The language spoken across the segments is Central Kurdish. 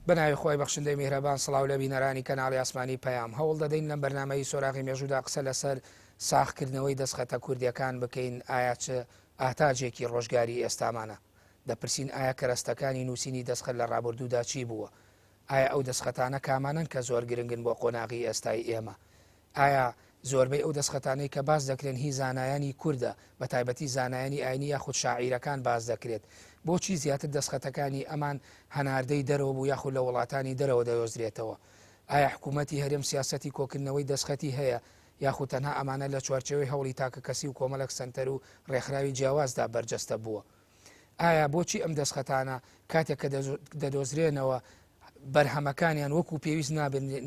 بەناوی خوای بەخشندەی میهرەبان سڵاو لە بینەرانی کەناڵی ئاسمانی پەیام هەوڵ دەدەین لەم بەرنامەی سۆراغی مێژوودا قسە لەسەر ساغکردنەوەی دەستخەتە کوردیەکان بکەین ئایا چ ئاتاجێکی ڕۆژگاری ئێستامانە دەپرسین ئایا کەرەستەکانی نووسینی دەستخەت لە ڕابردوودا چی بووە ئایا ئەو دەستخەتانە کامانەن کە زۆر گرنگن بۆ قۆناغی ئێستای ئێمە؟ ئایا زۆربەی ئەو دەستخەتانەی کە باس دەکرێن هی زانایانی کوردە، بە تایبەتی زانایانی ئاینی یاخود شاعیرەکان باس دەکرێت؟ بۆچی زیاتر دەستخەتەکانی ئەمان هەناردەی دەرەوە بوو یاخود لە وڵاتانی دەرەوە دەدۆزرێتەوە؟ ئایا حکوومەتی هەرێم سیاسەتی کۆکردنەوەی دەستخەتی هەیە یاخود تەنها ئەمانە لە چوارچێوەی هەوڵی تاکەکەسی و کۆمەڵێک سەنتەر و ڕێکخراوی جیاوازدا بەرجەستە بووە؟ ئایا بۆچی ئەم دەستخەتانە کاتێک کە دەدۆزرێنەوە بەرهەمەکانیان وەکو پێویست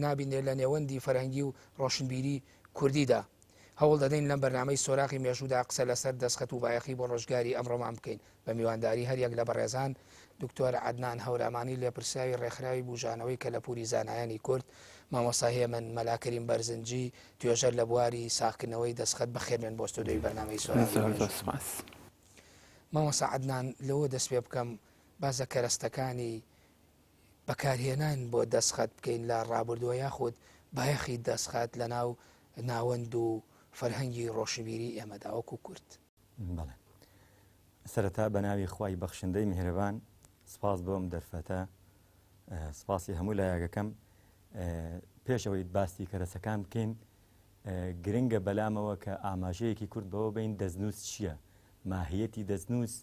نابینرێت لە نێوەندی فەرهەنگی و ڕۆشنبیری کوردیدا؟ هەوڵ دەدەین لەم بەرنامەی سۆراغی مێژوودا قسە لەسەر دەستخەت و بایەخی بۆ ڕۆژگاری ئەمڕۆمان بکەین بە میوانداری هەریەک لە بەڕێزان دکتۆر عەدنان هەورامانی لێپرسراوی ڕێکخراوی بوژانەوەی کەلەپوری زانایانی کورد، مامۆستا هێمن مەلا کەریم بەرزنجی توێژەر لە بواری ساغکردنەوەی دەستخەت بەخێربێن بۆ ستۆدیۆی بەرنامەی سۆراغی مێژوو. مامۆستا عەدنان لەوە دەست پێ بکەم باس لە کەرەستەکانی بەکارهێنان بۆ دەستخەت بکەین لە ڕابردووە یاخود بایەخی دەستخەت لە ناو ناوەند و فەرهەنگی ڕۆشنبیری ئێمەدا وەکو کورد. بەڵێ سەرەتا بە ناوی خوای بەخشندەی میهرەبان سپاس بۆ ئەم دەرفەتە سپاسی هەموو لایەکەکەم پێش ئەوەی باسی کەرەسەکان بکەین گرنگە بەلامەوە کە ئاماژەیەکی کورت بەوە بین دەستنووس چییە؟ ماهیەتی دەستنووس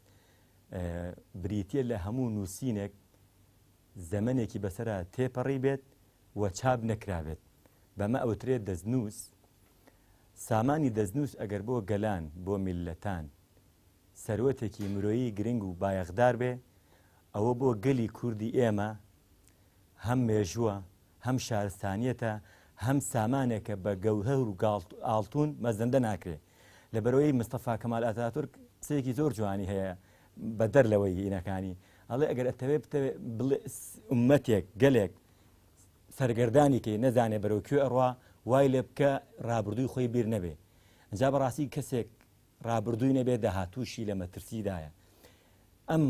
بریتییە لە هەموو نووسینێک زەمەنێکی بەسەرا تێپەڕی بێت و چاپ نەکرابێت بەمە ئەوترێت دەستنووس. سامانی دەستنووس ئەگەر بۆ گەلان، بۆ میللەتان سەروەتێکی مرۆیی گرنگ و بایەخدار بێ، ئەوە بۆ گەلی کوردی ئێمە هەم مێژووە، هەم شارستانیەتە، هەم سامانێکە بە گەوهەر و ئاڵتون مەزەندە ناکرێ. لەبەرئەوەی مستەفا کەمال ئاتاتورک قسەیەکی زۆر جوانی هەیە بەدەر لەوەی هینەکانی ئەڵێ ئەگەر ئەتەوێ بتەوێ بڵێ ئوممەتێک گەلێک سەرگەردانی کەی نەزانێ بەرەو کوێ ئەڕوا وای لێ بکە ڕابردووی خۆی بیر نەبێ ئینجا بەڕاستی کەسێک ڕابردووی نەبێ داهاتووشی لە مەترسیدایە. ئەم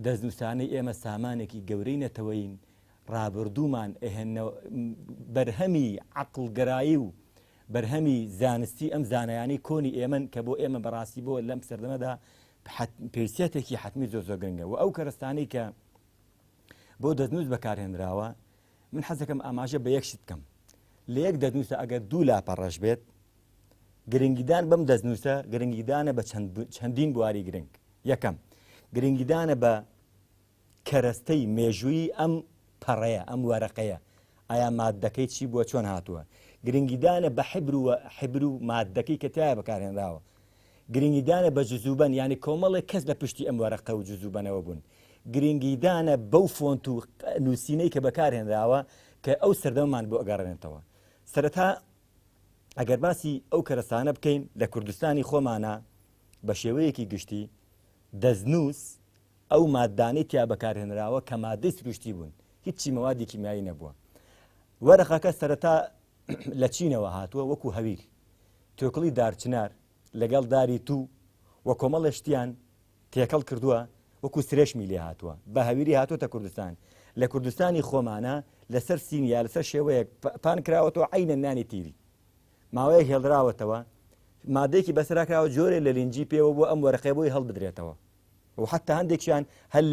دەستنووسانەی ئێمە سامانێکی گەورەی نەتەوەیین، ڕابردوومان ئەهێننەوە، بەرهەمی عەقڵگەرایی و بەرهەمی زانستی ئەم زانایانەی کۆنی ئێمەن کە بۆ ئێمە بەڕاستی بۆ لەم سەردەمەدا پێویستیەتێکی حەتمی زۆر زۆر گرنگە و ئەو کەرەستانەی کە بۆ دەستنووس بەکارهێنراوە من حەزەکەم ئاماژە بە یەک شت بکەم لە یەک دەستنووسە ئەگەر دوو لاپەڕەش بێت گرنگیدان بەم دەستنووسە گرنگیدانە بە چەندین بواری گرنگ. یەکەم، گرنگیدانە بە کەرەستەی مێژوویی ئەم پەڕەیە، ئەم وەرەقەیە، ئایا ماددەکەی چی بووە، چۆن هاتووە. گرنگیدانە بە حبر و حبر و ماددەکەی کە تیایا بەکارهێنراوە. گرنگیدانە بە جزوبەن، یانی کۆمەڵێک کەس لە پشتی ئەم وەرەقە و جزوبەنەوە بوون. گرنگیدانە بەو فۆنت و نووسینەی کە بەکارهێنراوە کە ئەو سەردەمەمان بۆ ئەگەڕێنێتەوە. سەرەتا ئەگەر باسی ئەو کەرەستانە بکەین لە کوردستانی خۆمانە بە شێوەیەکی گشتی دەستنووس ئەو مادانەی تیا بەکارهێنراوە کە مادەی سروشتی بوون هیچی مەوادی کیمیایی نەبووە وەرەقەکە سەرەتا لە چینەوە هاتووە وەکو هەویر تۆکڵی دارچنار لەگەڵ داری تو و کۆمەڵێ شتیان تێکەڵ کردووە وەکو سرێشمی لێ هاتووە بە هەویری هاتۆتە کوردستان لە کوردستانی خۆمانە لەسەر سینی یا لەسەر شێوەیەک پان کراوەتەوە عینە نانی تیری ماوەیەک هێڵراوەتەوە مادەیەکی بەسەرا کراوە جۆرێ لە لینجی پێوە بۆ ئەم وەرەقەیە بۆی هەڵبدرێتەوە و حتا هەندێکیان هەر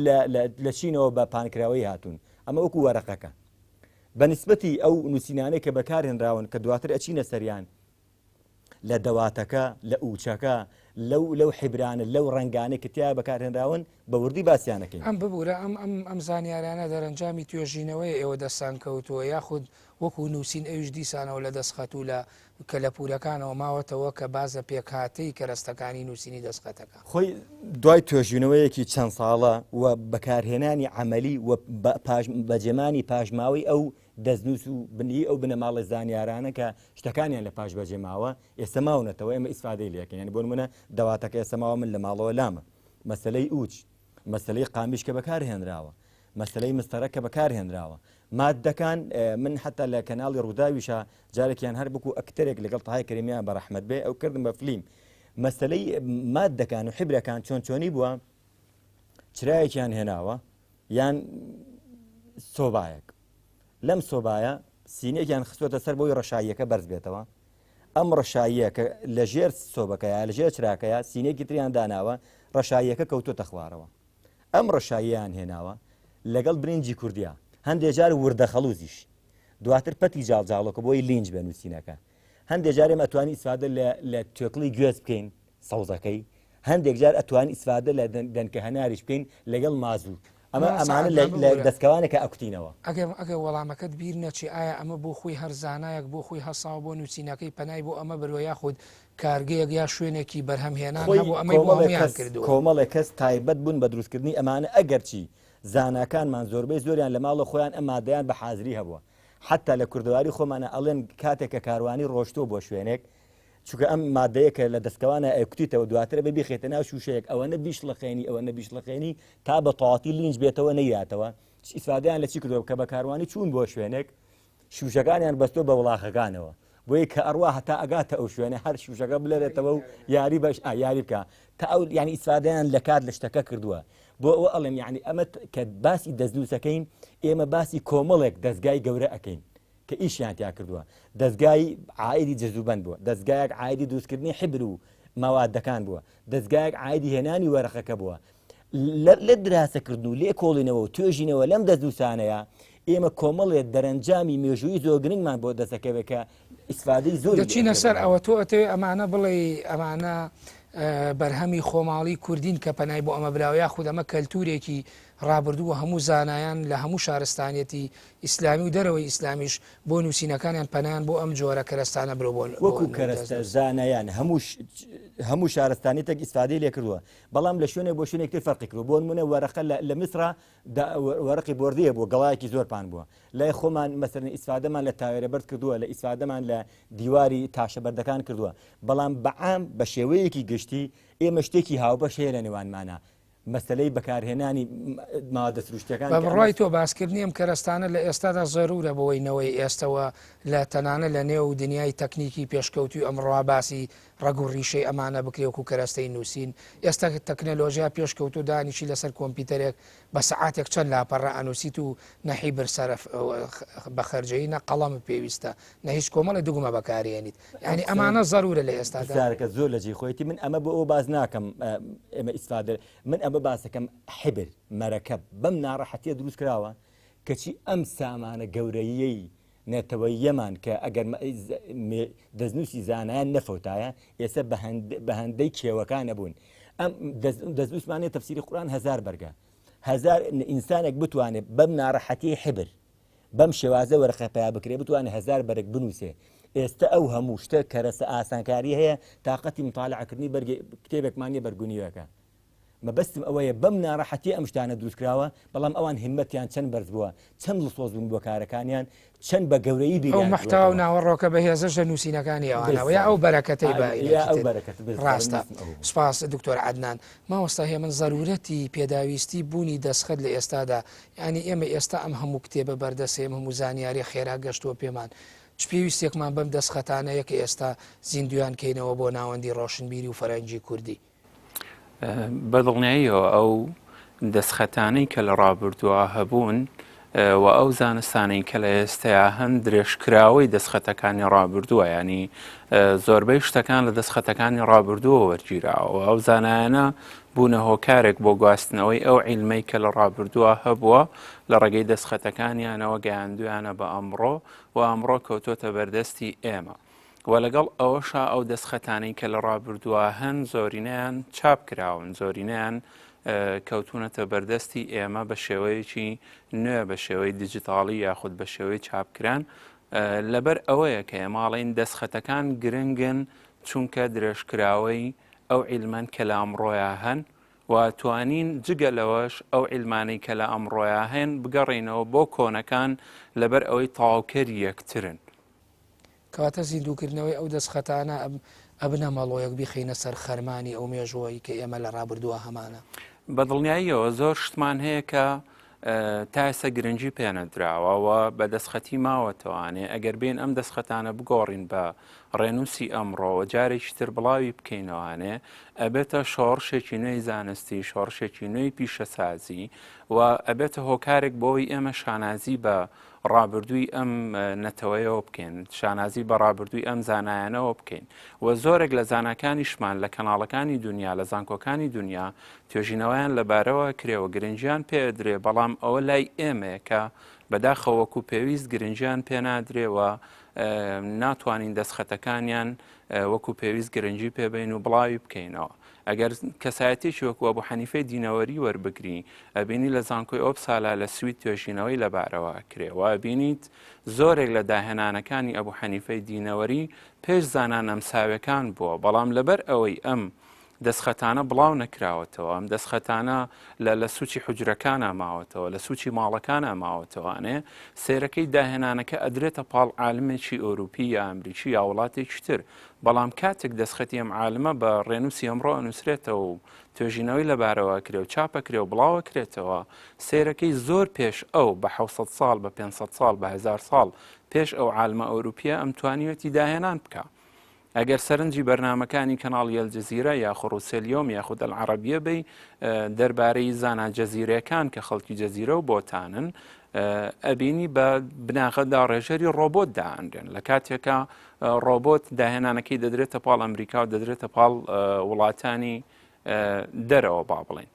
لە چینەوە بە پانکراوەی هاتوون ئەمە وەکو وەرەقەکە بە نسبەتی ئەو نووسینانەی کە بەکارهێنراون کە دواتر ئەچینە سەریان لە دەواتەکە، لە ئووچەکە، لەو لەو حیبرانە، لەو ڕەنگانەی کە تیایا بەکارهێنراون بە وردی باسیان ئەکەین. ئەم ببورە ئەم ئەم ئەم زانیارانە دەرەنجامی توێژینەوەیە ئێوە دەستان کەوتووە یاخود وەکو نووسین ئەویش دیسانەوە لە دەستخەت و لە کەلەپوورەکانەوە ماوەتەوە کە باس لە پێکهاتەی کەرەستەکانی نووسینی دەستخەتەکە. خۆی دوای توێژینەوەیەکی چەند ساڵە و بەکارهێنانی عەمەلی و پاش بەجێمانی پاشماوەی ئەو دەستنووس و بنی ئەو بنەماڵە زانیارانە کە شتەکانیان لە پاش بەجێ ماوە ئێستا ماونەتەوە ئێمە ئیسفادەی لێکەین یانی بۆ نمونە دەواتەکە ئێستا ماوە من لە ماڵەوە لامە مەسلەی ئوچ مەسلەی قامیش کە بەکار هێنراوە مەسلەی مستەرە کە بەکار هێنراوە مادەکان من حتا لە کەناڵی ڕووداویشە جارێکیان هەر بکو ئەکتەرێک لەگەڵ تەهای کەریمیان بە ڕەحمەت بێ ئەو کردم بە فلیم مەسلەی مادەکان و حیبرەکان چۆن چۆنی بووە چرایەکیان هێناوە یان سۆبایەک. لەم سۆبایە سینێکیان خستووەتە سەر بۆی ڕەشاییەکە بەرز بێتەوە. ئەم ڕەشاییە کە لە ژێر سۆبەکەیە، لە ژێر چراکەیە، سینێکی تریان داناوە، ڕەشاییەکە کەوتووەتە خوارەوە. ئەم ڕەشاییەیان هێناوە لەگەڵ برنجی کوردیا، هەندێ جار وردە خەڵوزیش. دواتر پەتی جاڵجاڵۆکە بۆی لینج بێ نووسینەکە. هەندێ جار ئێمە ئەتوانین ئیسفادە لە لە توێکڵی گوێز بکەین سەوزەکەی، هەندێک جار ئەتوانین ئیسفادە لە دەنکە هەناریش بکەین لەگەڵ مازوو. ئەمە مامۆستا ئەمانە لە عەدنان لە ببورە دەستکەوانێکا ئەکوتینەوە. ئەگەر ئەگەر وەڵامەکەت بیر نەچێ ئایا ئەمە بۆ خۆی هەر زانایەک بۆ خۆی هەڵساوە بۆ نووسینەکەی پەنای بۆ ئەمە بردوە یاخود کارگەیەک یا شوێنێکی بەرهەم هێنان خۆی هەبوو ئەمەی بۆ کۆمەڵێک هەموویان کەس کردووە؟ کۆمەڵێک کەس تایبەت بوون بە دروستکردنی ئەمانە ئەگەرچی زاناکانمان زۆربەی زۆریان لە ماڵە خۆیان ئەم مادەیان بە حازری هەبووە حەتا لە کوردەواری خۆمانا ئەڵێن کاتێک کە کاروانی ڕۆشتووە بۆ شوێنێک چونکە ئەم مادەیە کە لە دەستکەوانە ئەیکوتیتەوە دواتر ئەبێ بیخەیتە ناو شووشەیەک ئەوەنە بیشڵەقێنی ئەوەنە بیشڵەقێنی تا بە تەواتی لینج بێتەوە نەیاتەوە ئیسفادەیان لە چی کردووە کە بە کاروانی چوون بۆ شوێنێک شووشەکانیان بەستۆ بە وڵاخەکانەوە بۆیە کە ئەڕوا هەتا ئەگاتە ئەو شوێنە هەر شووشەکە بلەرێتەوە و یاری بەش یاری بکە تا ئەو یعنی ئیسفادەیان لە کات لە شتەکە کردووە بۆ ئەوە ئەڵێم یعنی ئەمە کە باسی دەستنووسەکەین ئێمە باسی کۆمەڵێک دەستگای گەورە ئەەکەین کە ئیشیان تیا کردووە دەستگای عائدی جزوبند بووە دەستگایەک عائدی دروستکردنی حبر و مەوادەکان بووە دەستگایەک عائدی هێنانی وەرەقەکە بووە لە دراسەکردن و لێکۆڵینەوە و توێژینەوە لەم دەستنووسانەیە ئێمە کۆمەڵێ دەرەنجامی مێژووی زۆر گرنگمان بۆ دەستەکەوێت کە ئیسفادەی زۆری دەچینە سەر ئەوە تۆ ئەتەوێ ئەمانە بڵێ ئەمانە بەرهەمی خۆماڵی کوردین کە پەنای بۆ ئەمە براوە یاخود ئەمە کەلتورێکی ڕابردوو هەموو زانایان لە هەموو شارستانیەتی ئیسلامی و دەرەوەی ئیسلامیش بۆ نووسینەکانیان پەنایان بۆ ئەم جۆرە کەرەستانە برو بۆ وەکو کەرەستە زانایان هەموو هەموو شارستانیتێک ئیسفادەی لێکردووە بەڵام لە شوێنێک بۆ شوێنێک تر فەرقی کردووە بۆ نمونە وەرەقە لە میسرا وەرەقی بۆردەیە بووە گەڵایەکی زۆر پان بووە لای خۆمان مەسەرن ئیسفادەمان لە تاوێرە بەرد کردووە لە ئیسفادەمان لە دیواری تاشە بەردەکان کردووە بەڵام بەعام بە شێوەیەکی گشتی ئێمە شتێکی هاوبەش هەیە لە نێوانمانە مەسەلەی بەکارهێنانی مادە سروشتیەکان بە بڕوای تۆ باسکردنی ئەم کەرەستانە لە ئێستادا زەرورە بۆی نەوەی ئێستەوە لە تەنانە لە نێو دنیای تەکنیکی پێشکەوتوی ئەمڕۆ باسی ڕەگ و ڕیشەی ئەمانە بکرێ وەکو کەرەستەی نووسین ئێستا تەکنەلۆژیا پێشکەوتو دانیشی لەسەر کۆمپیوتەرێک بە سەعاتێک چەند لاپەڕە ئەنووسیت و نە حیبر سەرف بە خەرجەی نە قەڵەم پێویستە نە هیچ کۆمەڵی دوگمە بەکارێنیت یعنی ئەمانە زەرورە لە ئێستادا. پرسیارەکە زۆر لە جێی خۆیەتی من ئەمە بۆ ئەوە باس ناکەم ئێمە ئیسفادە من ئەمە باسەکەم حبر مەرەکەب بەم ناڕەحەتیە دروست کراوە کەچی ئەم سامانە گەورەییەی نەتەوەییەمان کە ئەگەر دەستنووسی زانایان نەفەوتایە ئێستا بە هەندەی کێوەکان نەبوون ئەم دەستنووسمانە تەفسیری قورآن هەزار بەرگە هەزار ئینسانێک بتوانێت بەم ناڕەحەتی حبر بەم شێوازە وەرەقە پیا بکرێ بتوانێت هەزار بەرگ بنووسێ ئێستا ئەو هەموو شتە کەرەسە ئاسانکاری هەیە تااقەتی متالعکردنی بەرگ کتێبێکمان نیە بەرگونیەکە مەبەستم ئەوەیە بەم ناڕەحەتیە ئەم شتانە دروست کراوە، بەڵام ئەوان هیممەتیان چەند بەرز بووە، چەند دڵسۆز بوون بۆ کارەکانیان، چەند بە گەورەیی ئەو بیریان محتوا و کردووەتەوە. ناوەڕۆکە بەهێزەش لە نووسینەکانی ئەوانەوە یا ئەو بەرەکەتەی بە یا ئینێکی ئەو تر بەرەکەت بالضبط ڕاستە. مەبەستم ئەوە بوو. سوپاس دکتۆر عەدنان. مامۆستا هێمن زەرورەتی پێداویستی بوونی دەستخەت لە ئێستادا یانی ئێمە ئێستا ئەم هەموو کتێبە بەردەستە ئەم هەموو زانیاریە خێرا گەشتووە پێمان چ پێویستێکمان بەم دەستخەتانەیە کە ئێستا زیندوویان کەینەوە بۆ ناوەندی ڕۆشنبیری و فەرهەنگی کوردی؟ بە دڵنیاییەوە ئەو دەستخەتانەی کە لە ڕابردووە هەبوون و ئەو زانستانەی کە لە ئێستەیا هەن درێژکراوەی دەستخەتەکانی ڕابردووە ینی زۆربەی شتەکان لە دەستخەتەکانی ڕابردووە وەرگیراوە ئەو زانایانە بوونە هۆکارێک بۆ گواستنەوەی ئەو عیلمەی کە لە ڕابردووە هەبووە لە ڕێگەی دەستخەتەکانیانەوە گەیاندویانە بە ئەمڕۆ و ئەمڕۆ کەوتۆتە بەردەستی ئێمە. و لەگەڵ ئەوەشا ئەو دەستخەتانەی کە لە ڕابردووە هەن زۆرینەیان چاپ کراون، زۆرینەیان کەوتوونەتە بەردەستی ئێمە بە شێوەیەکی نوێ بە شێوەی دیجیتاڵی یاخود بە شێوەی چاپکران لەبەر ئەوەیە کە ئێماڵین دەستخەتەکان گرنگن چونکە درێژکراوەی ئەو عیلمەن کە لە ئەمڕۆیا هەن و توانین جگە لەوەش ئەو عیلمانەی کە لە ئەمڕۆیا هەن بگەڕێینەوە بۆ کۆنەکان لەبەر ئەوەی تەواوکەری یەکترن. کەواتە زیندووکردنەوەی ئەو دەستخەتانە ئەبنە مەڵۆیەک بیخەینە سەر خەرمانی ئەو مێژووەی کە ئێمە لە ڕابردووە هەمانە. بە دڵنیاییەوە زۆر شتمان هەیە کە تا ئێستا گرنگی پێنەدراوە و بە دەستخەتی ماوەتەوانێ ئەگەر بێن ئەم دەستخەتانە بگۆڕین بە ڕێنووسی ئەمڕۆ و جارێکی تر بڵاوی بکەینەوانێ ئەبێتە شۆڕشێکی نوێی زانستی شۆڕشێکی نوێی پیشەسازی و ئەبێتە هۆکارێک بۆی ئێمە شانازی بە. ڕابردووی ئەم نەتەوەیەوە بکەین، شانازی بە ڕابردووی ئەم زانایانەوە بکەین و زۆرێک لە زاناکانیشمان لە کەناڵەکانی دونیا، لە زانکۆکانی دونیا توێژینەوەیان لەبارەوە کرێ و گرنگیان پێ ئەدرێ، بەڵام ئەوە لای ئێمەیە کە بەداخەوە وەکو پێویست گرنگیان پێ نادرێ و ناتوانین دەستخەتەکانیان وەکو پێویست گرنگی پێ بەین و بڵاوی بکەینەوە. ئەگەر کەسایەتیەکی وەکو ئەبو حەنیفەی دینەوەری وەربگری ئەبینی لە زانکۆی ئۆپسالا لە سوید توێژینەوەی لەبارەوە ئەکرێ و ئەبینیت زۆرێک لە داهێنانەکانی ئەبو حەنیفەی دینەوەری پێش زانا نەمساوێکان بووە بەڵام لەبەر ئەوەی ئەم دەستخەتانە بڵاو نەکراوەتەوە ئەم دەستخەتانە لە لە سوچی حجرەکانە ماوەتەوە لە سوچی ماڵەکانە ماوەتەوانێ سێرەکەی داهێنانەکە ئەدرێتە پاڵ عالمێکی ئەوروپی یا ئەمریکی یا وڵاتێکی تر بەڵام کاتێک دەستخەتی ئەم عالمە بە ڕێنووسی ئەمڕۆ ئەنووسرێتەوە و توێژینەوەی لەبارەوە ئەکرێ و چاپ ئەکرێ و بڵاو ئەکرێتەوە، سەیرەکەی زۆر پێش ئەو بە 700 ساڵ بە 500 ساڵ بە 1000 ساڵ پێش ئەو عالمە ئەوروپیە ئەم توانیوێتی داهێنان بکا. ئەگەر سەرنجی بەرنامەکانی کەناڵی ئەلجەزیرە یاخۆ ڕوسێلیۆم یاخود ئەلعەڕەبیە بەی دەربارەی زانا جەزیرەکان کە خەڵکی جەزیرە و بۆتانن ئەبینی بە بناغە داڕێژەری ڕۆبۆت دائەنرێن لە کاتێکا ڕۆبۆت داهێنانەکەی دەدرێتە پاڵ ئەمریکا و دەدرێتە پاڵ وڵاتانی دەرەوە با بڵێن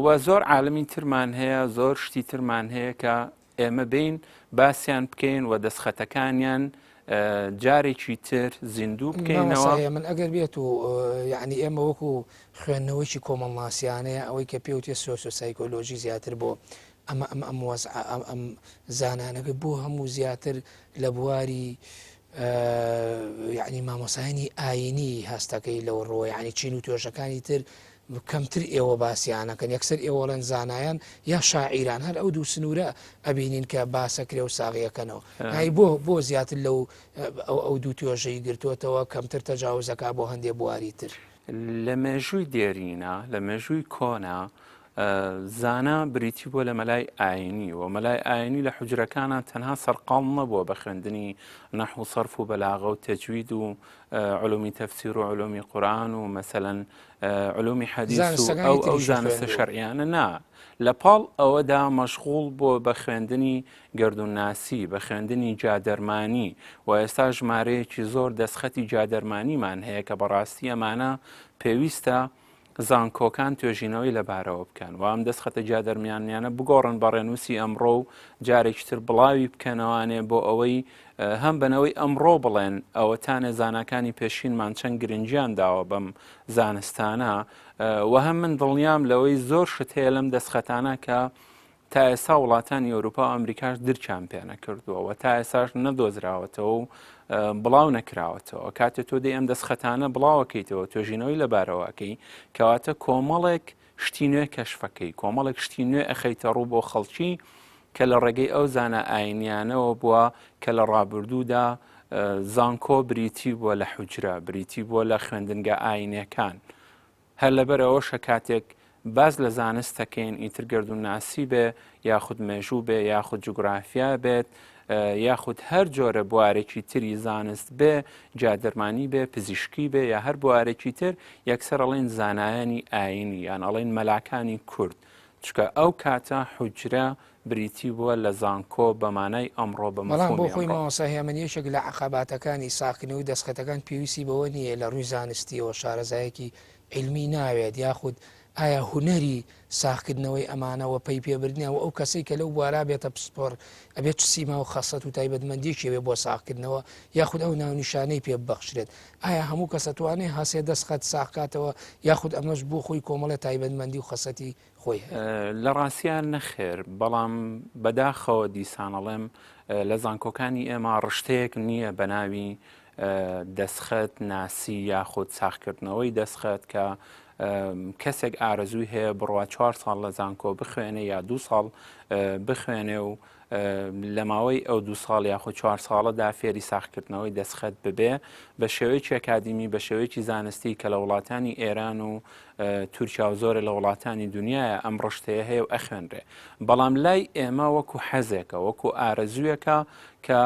و زۆر عالمی ترمان هەیە زۆر شتی ترمان هەیە کە ئێمە بین باسییان بکەین و دەستخەتەکانیان جارێکی تر زیندوو بکەینەوە من ئەگەر بێت و یعنی ئێمە وەکو خوێندنەوەیکی کۆمەڵناسیانەیە ئەوەی کە پێوتێ سۆسیۆ سایکۆلۆژی زیاتر بۆ ئەمە ئەم ئەم وەزعە ئەم ئەم زانانەکە بۆ هەموو زیاتر لە بواری یعنی مامۆسایانی ئاینی هەستەکەی لەو ڕۆ یعنی چین و توێژەکانی تر کەمتر ئێوە باسییانەکەن یەکسەر ئێوەڵێن زانایان یا شاعیران هەر ئەو دوو سنوورە ئەبینین کە باسەکرێ و ساغیەکەنەوە هەی بۆ بۆ زیاتر لەو ئەو ئەو دوو توێژەی گرتووەتەوە کەمتر تەجاوزەکە بۆ هەندێ بواری تر. لە مێژووی دێرینە لە مێژووی کۆنا زانا بریتی بووە لە مەلای ئاینی و مەلای ئاینی لە حوجرەکانا تەنها سەرقاڵ نەبووە بە خوێندنی نەحو و سەرف و بەلاغە و تەجوید و علومی تەفسیر و علومی قورآن و مەسەلەن علومی حەدیث و ئەو ئەو زانستە شەرعیانە نا لە پاڵ ئەوەدا مەشغوڵ بووە بە خوێندنی گەردوونناسی بە خوێندنی جادەرمانی و ئێستا ژمارەیەکی زۆر دەستخەتی جادەرمانیمان هەیە کە بەڕاستی ئەمانە پێویستە زانکۆکان توێژینەوەی لەبارەوە بکەن و ئەم دەستخەتە جیادەرمیانیانە بگۆڕن بە ڕێنووسی ئەمڕۆ و جارێکی تر بڵاوی بکەنەوانێ بۆ ئەوەی هەم بەنەوەی ئەمڕۆ بڵێن ئەوەتانێ زاناکانی پێشینمان چەند گرنگیان داوە بەم زانستانە و هەم من دڵنیام لەوەی زۆر شت هەیە لەم دەستخەتانە کە تا ئێستا وڵاتانی ئەوروپا و ئەمریکاش درکیان پێ نەکردووە و تا ئێستاش نەدۆزراوەتەوە و بڵاو نەکراوەتەوە کاتێ تۆ دەی ئەم دەستخەتانە بڵاوەکەیتەوە توێژینەوەی لەبارەوەکەی کەواتە کۆمەڵێک شتی نوێ کەشفەکەی کۆمەڵێک شتی نوێ ئەخەیتە ڕوو بۆ خەڵکی کە لە ڕێگەی ئەو زانە ئاینیانەوە بووە کە لە ڕابردوودا زانکۆ بریتی بووە لە حجرە بریتی بووە لە خوێندنگە ئاینەکان هەر لەبەر ئەوەشە کاتێک باس لە زانست دەکەین ئیتر گەردوونناسی بێ یاخود مێژوو بێ یاخود جوگرافیا بێت یاخود هەر جۆرە بوارێکی تری زانست بێ جادەرمانی بێ پزیشکی بێ یا هەر بوارێکی تر یەکسەر ئەڵێن زانایانی ئاینی یان ئەڵێن مەلاکانی کورد چکە ئەو کاتە حجرە بریتی بووە لە زانکۆ بە مانای ئەمڕۆ بە بەڵام بۆ مەفهومی خۆی ئەمڕۆ. مامۆستا هێمن یەکێک لە عەقەباتەکانی ساغکردنەوەی دەستخەتەکان پێویستی بەوە نییە لە ڕووی زانستییەوە شارەزایەکی عیلمی ناوێت یاخود ئایا هونەری ساغکردنەوەی ئەمانە و پەی پێبردنیان و ئەو کەسەی کە لەو بوارا بێتە پسپۆڕ ئەبێت چ سیما و خەسڵەت و تایبەتمەندیەکی هەبێت بۆ ساغکردنەوە یاخود ئەو ناونیشانەی پێ ببەخشرێت ئایا هەموو کەس ئەتوانێ هەسێ دەستخەت ساغکاتەوە یاخود ئەمەش بۆ خۆی کۆمەڵێ تایبەتمەندی و خەسڵەتی خۆی هەیە؟ لە ڕاستیا نەخێر، بەڵام بەداخەوە دیسان ئەڵێم لە زانکۆکانی ئێمە ڕشتەیەک نییە بە ناوی دەستخەت ناسی یاخود ساغکردنەوەی دەستخەت کە کەسێک ئارەزووی هەیە بڕوا چوار ساڵ لە زانکۆ بخوێنێ یا دوو ساڵ بخوێنێ و لە ماوەی ئەو دوو ساڵ یاخود چوار ساڵەدا فێری ساغکردنەوەی دەستخەت ببێ بە شێوەیەکی ئەکادیمی بە شێوەیەکی زانستی کە لە وڵاتانی ئێران و تورکیا و زۆرێ لە وڵاتانی دنیاە ئەم ڕشتەیە هەیە و ئەخوێنرێ بەڵام لای ئێمە وەکو حەزێکە وەکو ئارەزوویەکە کە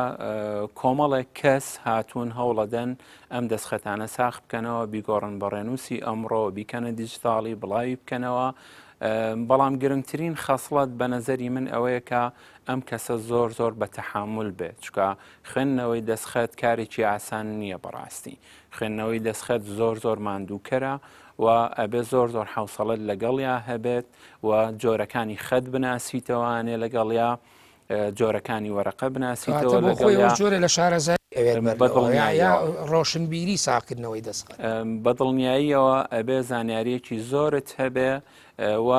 کۆمەڵێک کەس هاتوون هەوڵەدەن ئەم دەستخەتانە ساخ بکەنەوە بیگۆڕن بە ڕێنووسی ئەمڕۆ بیکەنە دیجیتاڵی بڵاوی بکەنەوە. بەڵام گرنگترین خەسڵەت بە نەزەری من ئەوەیە کە ئەم کەسە زۆر زۆر بە تەحامول بێت چکە خوێندنەوەی دەستخەت کارێکی ئاسان نییە بەڕاستی خوێندنەوەی دەستخەت زۆر زۆر ماندووکەرە و ئەبێ زۆر زۆر حوسەڵت لەگەڵیا هەبێت و جۆرەکانی خەت بناسیتەوانێ لەگەڵیا جۆرەکانی وەرەقە بناسیتەوە لەگەڵیا جۆرە لە شارەزای بەدڵنیا ڕۆشنبیری ساکردنەوەی دەستخەت بەدڵنیاییەوە ئەبێ زانیاریەکی زۆرت هەبێ و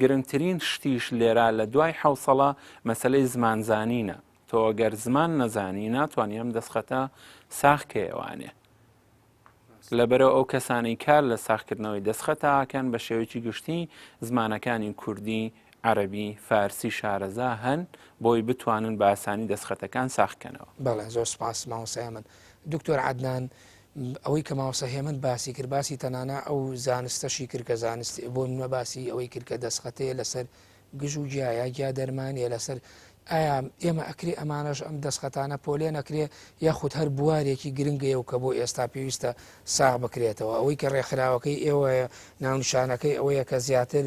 گرنگترین شتیش لێرە لە دوای حوسەڵە مەسلەی زمانزانینە تۆ گەر زمان نەزانی ناتوانانی ئەم دەستخەتە ساخکەیەوانێ لەبەرئەوە ئەو کەسانەی کار لە ساغکردنەوەی دەستخەتە ئەکەن بە شێوەیەکی گشتی زمانەکانی کوردی، عەرەبی، فارسی شارەزا هەن بۆی بتوانن بە ئاسانی دەستخەتەکان ساغ کەنەوە. بەڵێ زۆر سوپاس مامۆستا هێمن. دکتۆر عەدنان ئەوەی کە مامۆستا هێمن باسی کرد باسی تەنانە ئەو زانستەشی کرد کە زانست بۆ نمونە باسی ئەوەی کرد کە دەستخەتەیە لەسەر گژ و گیا یا گیا دەرمانیە لەسەر ئایا ئێمە ئەکرێ ئەمانەش ئەم دەستخەتانە پۆلێن ئەکرێ یاخود هەر بوارێکی گرنگەیە و کە بۆ ئێستا پێویستە ساغ بکرێتەوە ئەوەی کە ڕێکخراوەکەی ئێوەیە ناونیشانەکەی ئەوەیە کە زیاتر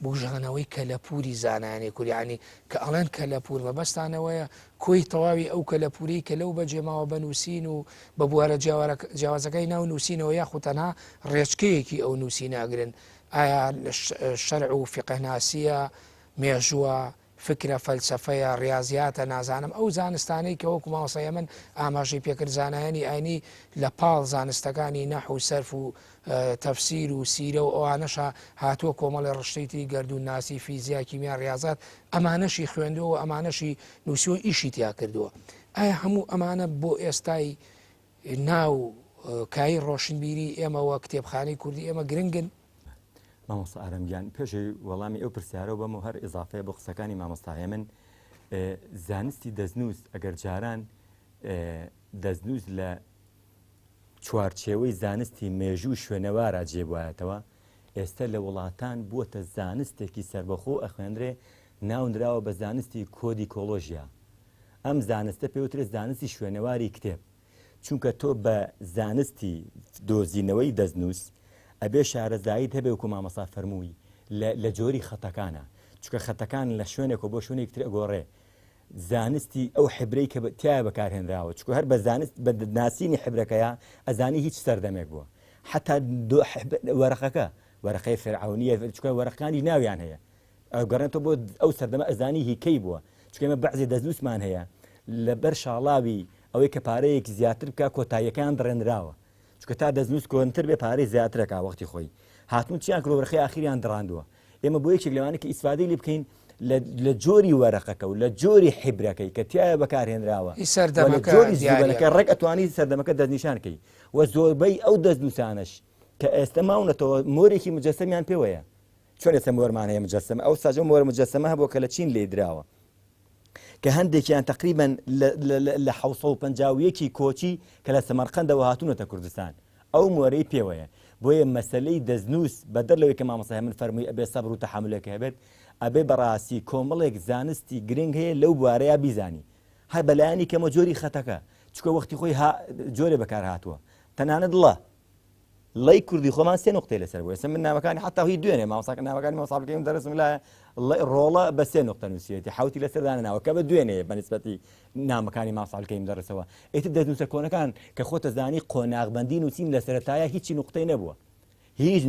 بوژانەوەی کەلەپوری زانایانی کوریانی کە ئەڵێن کەلەپور مەبەستانەوەیە کۆی تەواوی ئەو کەلەپوری کە لەو بەجێماوە بە نووسین و بە بوارە جیاوازەکەی ناو نووسینەوە یاخود تەنها ڕێچکەیەکی ئەو نووسینە ئەگرن ئایا شەرع و فیقهناسییە، مێژووە، فکرە، فەلسەفەیە، ڕیازیاتە، نازانم ئەو زانستانەی کە وەکو مامۆستا هێمن ئاماژەی پێکرد زانایانی ئاینی لە پاڵ زانستەکانی نەحو و سەرف و تەفسیر و سیرە و ئەوانەشا هاتووە کۆمەڵێ ڕشتەی تری گەردوونناسی، فیزیا، کیمیا، ڕیازات ئەمانەشی خوێندووە و ئەمانەشی نووسیوە و ئیشی تیا کردووە. ئایا هەموو ئەمانە بۆ ئێستای ناو کایی ڕۆشنبیری ئێمە و کتێبخانەی کوردی ئێمە گرنگن؟ مامۆستا ئارام گیان پێش ئەوەی وەڵامی ئەو پرسیارە بەم و هەر ئیزافەیە بۆ قسەکانی مامۆستا هێمن زانستی دەستنووس ئەگەر جاران دەستنووس لە چوارچێوەی زانستی مێژوو شوێنەوارە جێبوایەتەوە ئێستا لە وڵاتان بووەتە زانستێکی سربەخۆ ئەخوێنرێ ناونراوە بە زانستی کۆدیکۆلۆژیا ئەم زانستە پێوترێت زانستی شوێنەواری کتێب چونکە تۆ بە زانستی دۆزینەوەی دەستنووس ئەبێ شارەزاییت هەبێ وەکو مامۆستا فەرمووی لە لە جۆری خەتەکانە چونکە خەتەکان لە شوێنێکەوە بۆ شوێنێک تر ئەگۆڕێ زانستی ئەو حبرەی کە تایە بەکارهێنراوە چونکە هەر بە زانست بە ناسینی حبرەکەیە ئەزانی هیچ سەردەمێک بووە حتا وەرەقەکە وەرەقەی فرعونیە چونکە وەرەقەکانی ناویان هەیە ئەگەڕێتەوە بۆ ئەو سەردەمە ئەزانی هی کەی بووە چونکە ئێمە بەعزێ دەستنووسمان هەیە لەبەر شاڵاوی ئەوەی کە پارەیەکی زیاتر بکە کۆتاییەکان دڕێنراوە چونکە تا دەستنووس کۆنتر بێ پارەی زیاترەکە وەختی خۆی هاتون چیان کردووە وەرەقەی ئاخیریان دڕاندووە ئێمە بۆ یەکێک لەوانە کە ئیسفادەی لێ بکەین لە جۆری وەرەقەکە و لە جۆری حیبرەکەی کە تایە بەکارهێنراوە سەردەمەکە جۆری زیبەنەکە ڕێک ئەتوانی سەردەمەکە دەستنیشان کەی و زۆربەی ئەو دەستنووسانەش کە ئێستا ماونەتەوە مۆرێکی مجەسەمیان پێوەیە چۆن ئێستا مۆرمان هەیە مجەسەمە ئەو ساجە مۆرە مجەسەمە هەبووە کە لە چین لێی دراوە کە هەندێکیان تقریبا لە 1950 کۆچی کە لە سەمەرقەندەوە هاتوونەتە کوردستان ئەو مۆرەی پێوەیە بۆیە مەسلەی دەستنووس بەدەر لەوەی کە مامۆستا من فەرمووی ئەبێ سەبر و تەحەمولێک هەبێت ئەبێ بەڕاستی کۆمەڵێک زانستی گرنگ هەیە لەو بوارەیە بیزانی هەر بەلایەنی کەمە جۆری خەتەکە چکە وەختی خۆی جۆرێ بەکار هاتووە تەنانەت ڵە ڵەی کوردی خۆمان سێ نوقتەی لەسەر بوو ئێستا من نامەکانی حتا هی دوێنێ مامۆستاکە نامەکانی مامۆستا عەبدولکەریم دەرسم لایە ڵەی ڕۆڵە بە سێ نوقتە نووسیەتی حوتی لەسەر دانەناوە کە بە دوێنێ بە نسبەتی نامەکانی مامۆستا عەبدولکەریم دەرسەوە ئیتر دەستنووسە کۆنەکان کە خۆتە زانی قۆناغبەندی نووسین لە سەرەتایە هیچی نوقتەی نەبووە هیچ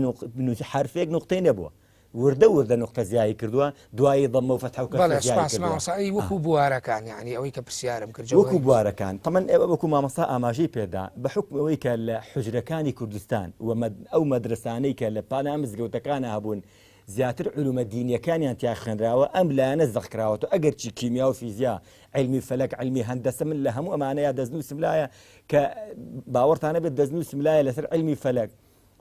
حرفێک نوقتەی نەبووە وردە وردە نوقتە زیایی کردووە دوایی ضمە و فەتحە و کەسرە بەڵێ زیایی سوپاس کردووە. مامۆستا ئەی وەکو بوارەکان یانی ئەوەی کە پرسیارم کرد وەکو جەوهەری بوارەکان تەمەن ئێوە وەکو مامۆستا ئاماژەی پێدا بە حوکمی ئەوەی کە لە حوجرەکانی کوردستان و ئەو مەدرەسانەی کە لە پانا مزگەوتەکانا هەبوون زیاتر علومە دینیەکانیان تیا خوێنراوە ئەم لایەنە زەق کراوەتەوە ئەگەرچی کیمیا و فیزیا عیلمی فەلەک عیلمی هەندەسە من لە هەموو ئەمانەیا دەستنووسم لایە کە باوەڕتان نەبێت دەستنووسم لایە لەسەر عیلمی فەلەک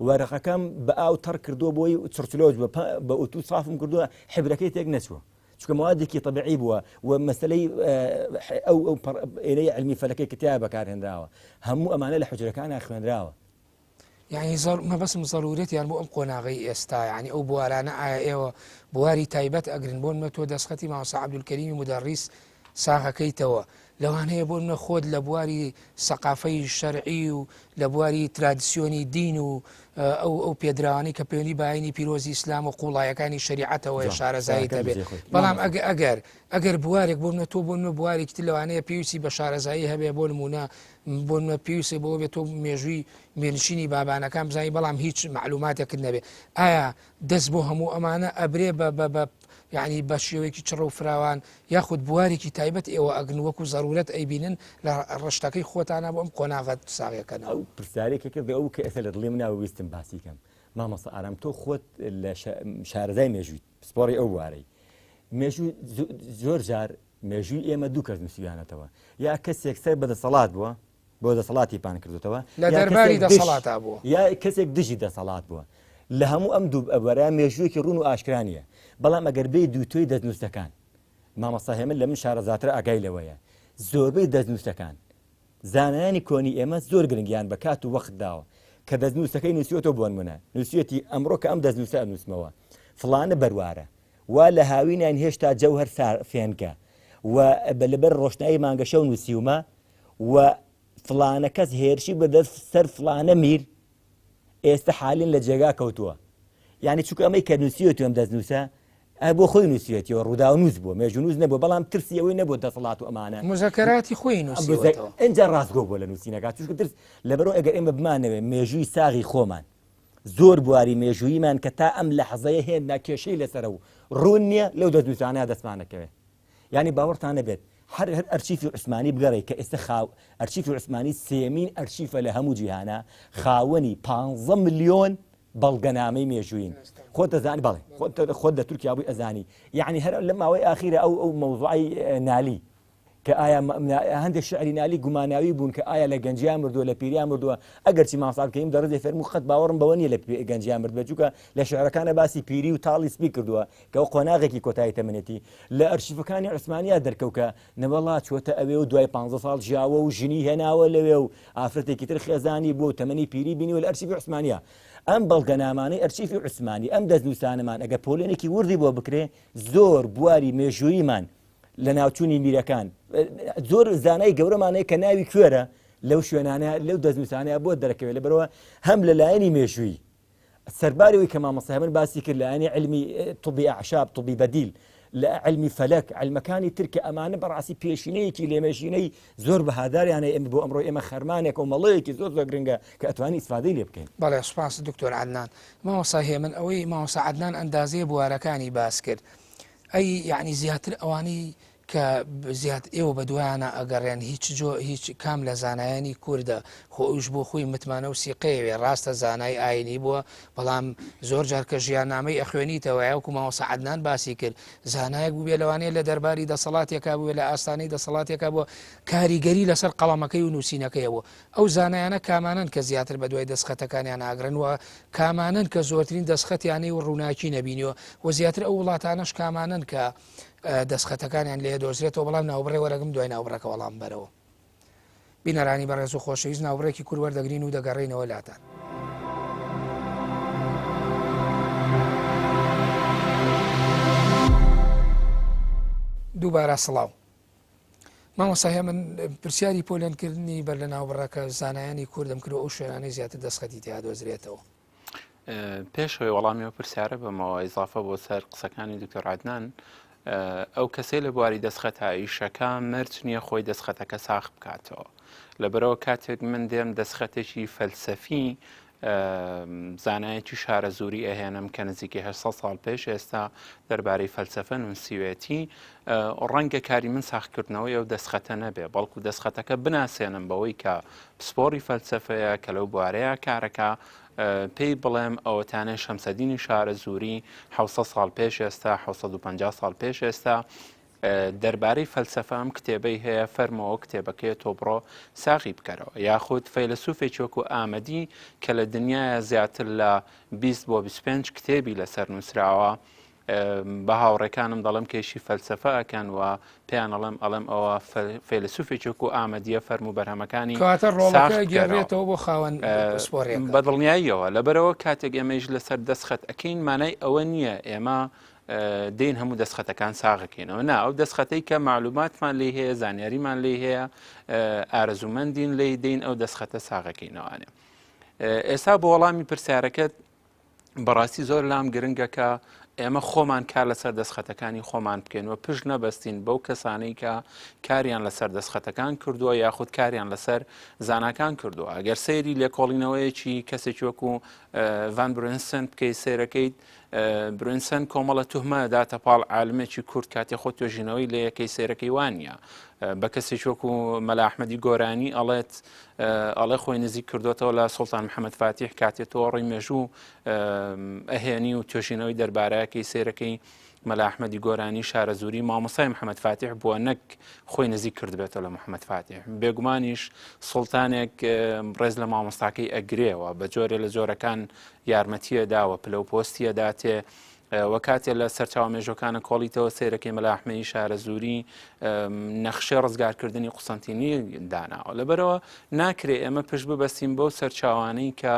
وەرەقەکەم بە ئاو تەڕ کردووە بۆی چڕچلۆچ بووە بە ئوتو سافم کردووە حبرەکەی تێک نەچووە چونکە موادێکی طبیعی بووە و مەسلەی ئەو ئەو ئێرەی علمی فەلەکەی کە تیا بەکارهێنراوە هەموو ئەمانە لە حجرەکانە خوێنراوە. یعنی مەبەستم زەرورەتیان بۆ ئەم قۆناغەی ئێستا یعنی ئەو بوارانە ئایا ئێوە بواری تایبەت ئەگرن بۆن مە تۆ دەستخەتی مامۆستا عەبدولکەریمی مودەڕیس ساغەکەیتەوە لەوانەیە بۆ نمونە خۆت لە بواری سەقافەی شەرعی و لە بواری ترادسیۆنی دین و ئەو ئەو پێدراوانەی کە پەیوەندی بە ئاینی پیرۆزی ئیسلام و قوڵایەکانی شەریعەتەوەیە شارەزاییت هەبێ بەڵام ئەگە ئەگەر ئەگەر بوارێک بۆ منە تۆ بۆ منە بوارێکی تر لەوانەیە پێویستی بە شارەزایی هەبێ بۆ نمونە بۆ منە پێویستی بۆ بێت تۆ مێژووی مێنشینی بابانەکان بزانی بەڵام هیچ معلوماتێکت نەبێ ئایا دەست بۆ هەموو ئەمانە ئەبرێ بە بە بە یعنی بە شێوەیەکی چڕ و فراوان یاخود بوارێکی تایبەت ئێوە ئەگرن وەکو زەرورەت ئەیبینن لە ڕشتەکەی خۆتانە بۆ ئەم قۆناغە ساغەکەنەوە. ئەو پرسیارەی کە کردی ئەو کە ئێستا لە دڵی مناوە ویستم باسی کەم مامۆستا ئارام تۆ خۆت لە شارەزای مێژوویت پسپۆڕی ئەو بوارەی مێژوو زۆر جار مێژووی ئێمە دوو کەس نووسیانەتەوە یا کەسێک سەر بە دەسەڵات بووە بۆ دەسەڵاتی پان کردوتەوە لە دەرباری دەسەڵاتا بووە یا کەسێک دژی دەسەڵات بووە لە هەموو ئەم دوو بەرە مێژوویەکی ڕوون و ئاشکرا نییە بەڵام ئەگەر بێ دووتۆی دەستنووسەکان مامۆستا هێمن لە من شارەزاترە ئاگای لەوەیە زۆربەی دەستنووسەکان زانایانی کۆنی ئێمە زۆر گرنگیان بە کات و وەخت داوە کە دەستنووسەکەی نووسیوەتەوە بۆنمونە نووسیویەتی ئەمڕۆ کە ئەم دەستنووسە ئەنووسمەوە فڵانە بەروارە وا لە هاوینان هێشتا جەوهەر سار فێنکە و لەبەر ڕۆشنایی مانگەشەو نووسیومە و فڵانە کەس هێرشی بردە سەر فڵانە میر ئێستا حالین لە جێگا کەوتووە یعنی چونکە ئەمەی کە نووسیوەتی ئەم دەستنووسە ئە بۆ خۆی نووسیوێتیەوە ڕووداونووس بووە مێژوونووس نەبووە بەڵام ترسی ئەوەی نەبووە دەسەڵات و ئەمانە مزەکەراتی خۆی نووسیوەتەوە ئینجا ڕاستگۆ بووە لە نووسینەکە چونکە ترس لەبەرەوە ئەگەر ئێمە بمانەوێ مێژووی ساغی خۆمان زۆر بواری مێژووییمان کە تا ئەم لەحزەیە هێندنا کێشەی لەسەرە و ڕوون نییە لەو دەستنووسانە دەستمانەکەوێ یانی باوەڕتان نەبێت هەر هەر ئەرشیفی عوسمانی بگەڕێ کە ئێستا خاو ئەرشیفی عوسمانی سێمین ئەرشیفە لە هەموو جیهانە خاوەنی 15 ملیۆن بەڵگەنامەی مێژووین خۆت دەزانی بەڵێ خۆت لە تورکیا بووی ئەزانی یعنی هەر لە ماوەی ئاخیرە ئەو ئەو مەوزوعی نالی کە ئایا هەندێک شعری نالی گوماناوی بوون کە ئایا لە گەنجیا مردووە لە پیریا مردووە ئەگەرچی مامۆستا کەیم دەڕزێ فەرموو قەت باوەڕم بەوە نییە لە گەنجیا مرد بێت چونکە لە شعرەکانە باسی پیری و تاڵی سپی کردووە کە ئەو قۆناغێکی کۆتایی تەمەنێتی لە ئەرشیفەکانی عوسمانیا دەرکەوت کە نەوەڵا چووەتە ئەوێ و دوای 15 ساڵ ژیاوە و ژنی هێناوە لەوێ و ئافرەتێکی تر خێزانی بووە و تەمەنی پیری بینیوە لە ئەرشیفی عوسمانیا ئەم بەڵگەنامانەی ئەرشیفی عوسمانی ئەم دەستنووسانەمان ئەگەر پۆلێنێکی وردی بۆ بکرێ زۆر بواری مێژووییمان لە ناوچوونی میرەکان زۆر زانای گەورەمان هەیە کە ناوی کوێرە لەو شوێنانە لەو دەستنووسانەیە بۆ دەرەکەوێت لەبەرەوە هەم لە لایەنی مێژووی سەرباری ئەوەی کە مامۆستا هێمن باسی کرد لایەنی علمی طبی اعشاب طبی بدیل لە علمی فەلەک علمەکانی تر کە ئەمانە بەڕاستی پێشینەیەکی لێمێژینەی زۆر بەهاداریانە ئێمە بۆ ئەمڕۆ ئێمە خەرمانێک و مەڵەیەکی زۆر زۆر گرنگە کە ئەتوانی ئیسفادەی لێ بکەین. بەڵێ سوپاس دکتۆر عەدنان. مامۆستا هێمن ئەوەی مامۆستا عەدنان ئەندازەی بوارەکانی باس کرد ئەی یەعنی زیاتر ئەوانەی کە زیات ئێوە بە دوایانە ئەگەڕێن هیچ جۆ هیچ کام لە زانایانی کوردە خۆ ئەوش بۆ خۆی متمانە و سیقەیەوێ ڕاستە زانای ئاینی بووە بەڵام زۆر جار کە ژیاننامەی ئەخوێنیتەوە یاوکو مامۆستا عەدنان باسی کرد زانایەک بووبێ لەوانەیە لە دەرباری دەسەڵاتێکا بووێ لە ئاستانەی دەسەڵاتێکا بووە کاریگەری لەسەر قەڵەمەکەی و نووسینەکەی بوو ئەو زانایانە کامانەن کە زیاتر بە دوای دەستخەتەکانیان ئاگرن و کامانەن کە زۆرترین دەستخەتیانەی و ڕووناکی نەبینیوە و زیاتر ئەو وڵاتانەش کامانەن کە دەستخەتەکانیان لێ دۆزرێتەوە بەڵام ناوبڕێ وەرەگم دوای ناوبڕەکە وەڵام بەرەوە بینەرانی بەڕێز و خۆشەویست ناوبڕێکی کور وەردەگرین و دەگەڕێینەوە لاتان. دووبارە سڵاو مامۆستا هێمن پرسیاری پۆلێنکردنی بەر لە ناوبڕەکە زانایانی کوردم کرد و ئەو شوێنانەی زیاتر دەستخەتی تیا دۆزرێتەوە. پێشەوەی وەڵامی ئەو پرسیارە بەمەوە ئیزافە بۆ سەر قسەکانی دکتۆر عدنان ئەو کەسەی لە بواری دەستخەتە ئیشەکە مەرج نییە خۆی دەستخەتەکە ساخ بکاتەوە لەبەرەوە کاتێک من دێم دەستخەتێکی فەلسەفی زانایەکی شارەزووری ئەهێنم کە نزیکەی 800 ساڵ پێش ئێستا دەربارەی فەلسەفە نووسیوێتی ڕەنگە کاری من ساخکردنەوەی ئەو دەستخەتە نەبێ بەڵکو دەستخەتەکە بناسێنم بەوەی کە پسپۆڕی فەلسەفەیە کە لەو بوارەیە کارەکە پێی بڵێم ئەوەتانێ شەمسەدینی شارەزووری 600 ساڵ پێش ئێستا 650 ساڵ پێش ئێستا دەربارەی فەلسەفە ئەم کتێبەی هەیە فەرمەوە کتێبەکەی تۆ بڕۆ ساغی بکەرەوە یاخود فەیلەسوفێکی وەکو ئامەدی کە لە دنیاە زیاتر لە 20 بۆ 25 کتێبی لەسەر نووسراوە بە هاوڕێکانم دەڵێم کێشی فەلسەفە ئەکەن و پێیان ئەڵێم ئەڵێم ئەوە فەیلسوفێکی وەکو ئامەدیە فەرموو بەرهەمەکانی کەواتە ڕۆڵەکە گێڕێتەوە بۆ خاوەن پسپۆڕیەکە. بە دڵنیاییەوە لەبەرەوە کاتێک ئێمەیش لەسەر دەستخەت ئەکەین مانای ئەوە نییە ئێمە دێین هەموو دەستخەتەکان ساغەکەینەوە نا ئەو دەستخەتەی کە معلوماتمان لی هەیە زانیاریمان لی هەیە ئارەزومەندین لی دێین ئەو دەستخەتە ساغەکەینەوانێ. ئێستا بۆ وەڵامی پرسیارەکەت بەڕاستی زۆر لام گرنگە کە ئێمە خۆمان کار لەسەر دەستخەتەکانی خۆمان بکەین و پشت نەبەستین بەو کەسانەی کە کاریان لەسەر دەستخەتەکان کردووە یاخود کاریان لەسەر زاناکان کردووە ئەگەر سەیری لێکۆڵینەوەیەکی کەسێکی وەکو ڤان برنسن بکەی سێرەکەیت برنسن کۆمەڵە تهمە داتە پاڵ عالمێکی کورد کاتێ خۆ توێژینەوەی لە یەکەی سێرەکەی وانە بە کەسێکی وەکو مەلا ئەحمەدی گۆرانی ئەڵێت ئەڵێ خۆی نزیک کردوێتەوە لە سوڵتان محەممەد فاتیح کاتێ تۆڕی مێژوو ئەهێنی و توێژینەوەی دەربارەکەی سێرەکەی مەلا ئەحمەدی گۆرانی شارەزووری مامۆستای محەممەد فاتیح بووە نەک خۆی نزیک کردبێتەوە لە محەممەد فاتیح بێگومانیش سوڵتانێک ڕێز لە مامۆستاکەی ئەگرێەوە بە جۆرێ لە جۆرەکان یارمەتیە داوە پلە و پۆستیە داتێ وە کاتێ لە سەرچاوە مێژوەکانە کۆڵیتەوە سەیرەکەی مەلا ئەحمەدی شارەزووری نەخشەی ڕزگارکردنی قوسەنتینی داناوە لەبەرەوە ناکرێ ئێمە پشت ببەستین بەو سەرچاوانەی کە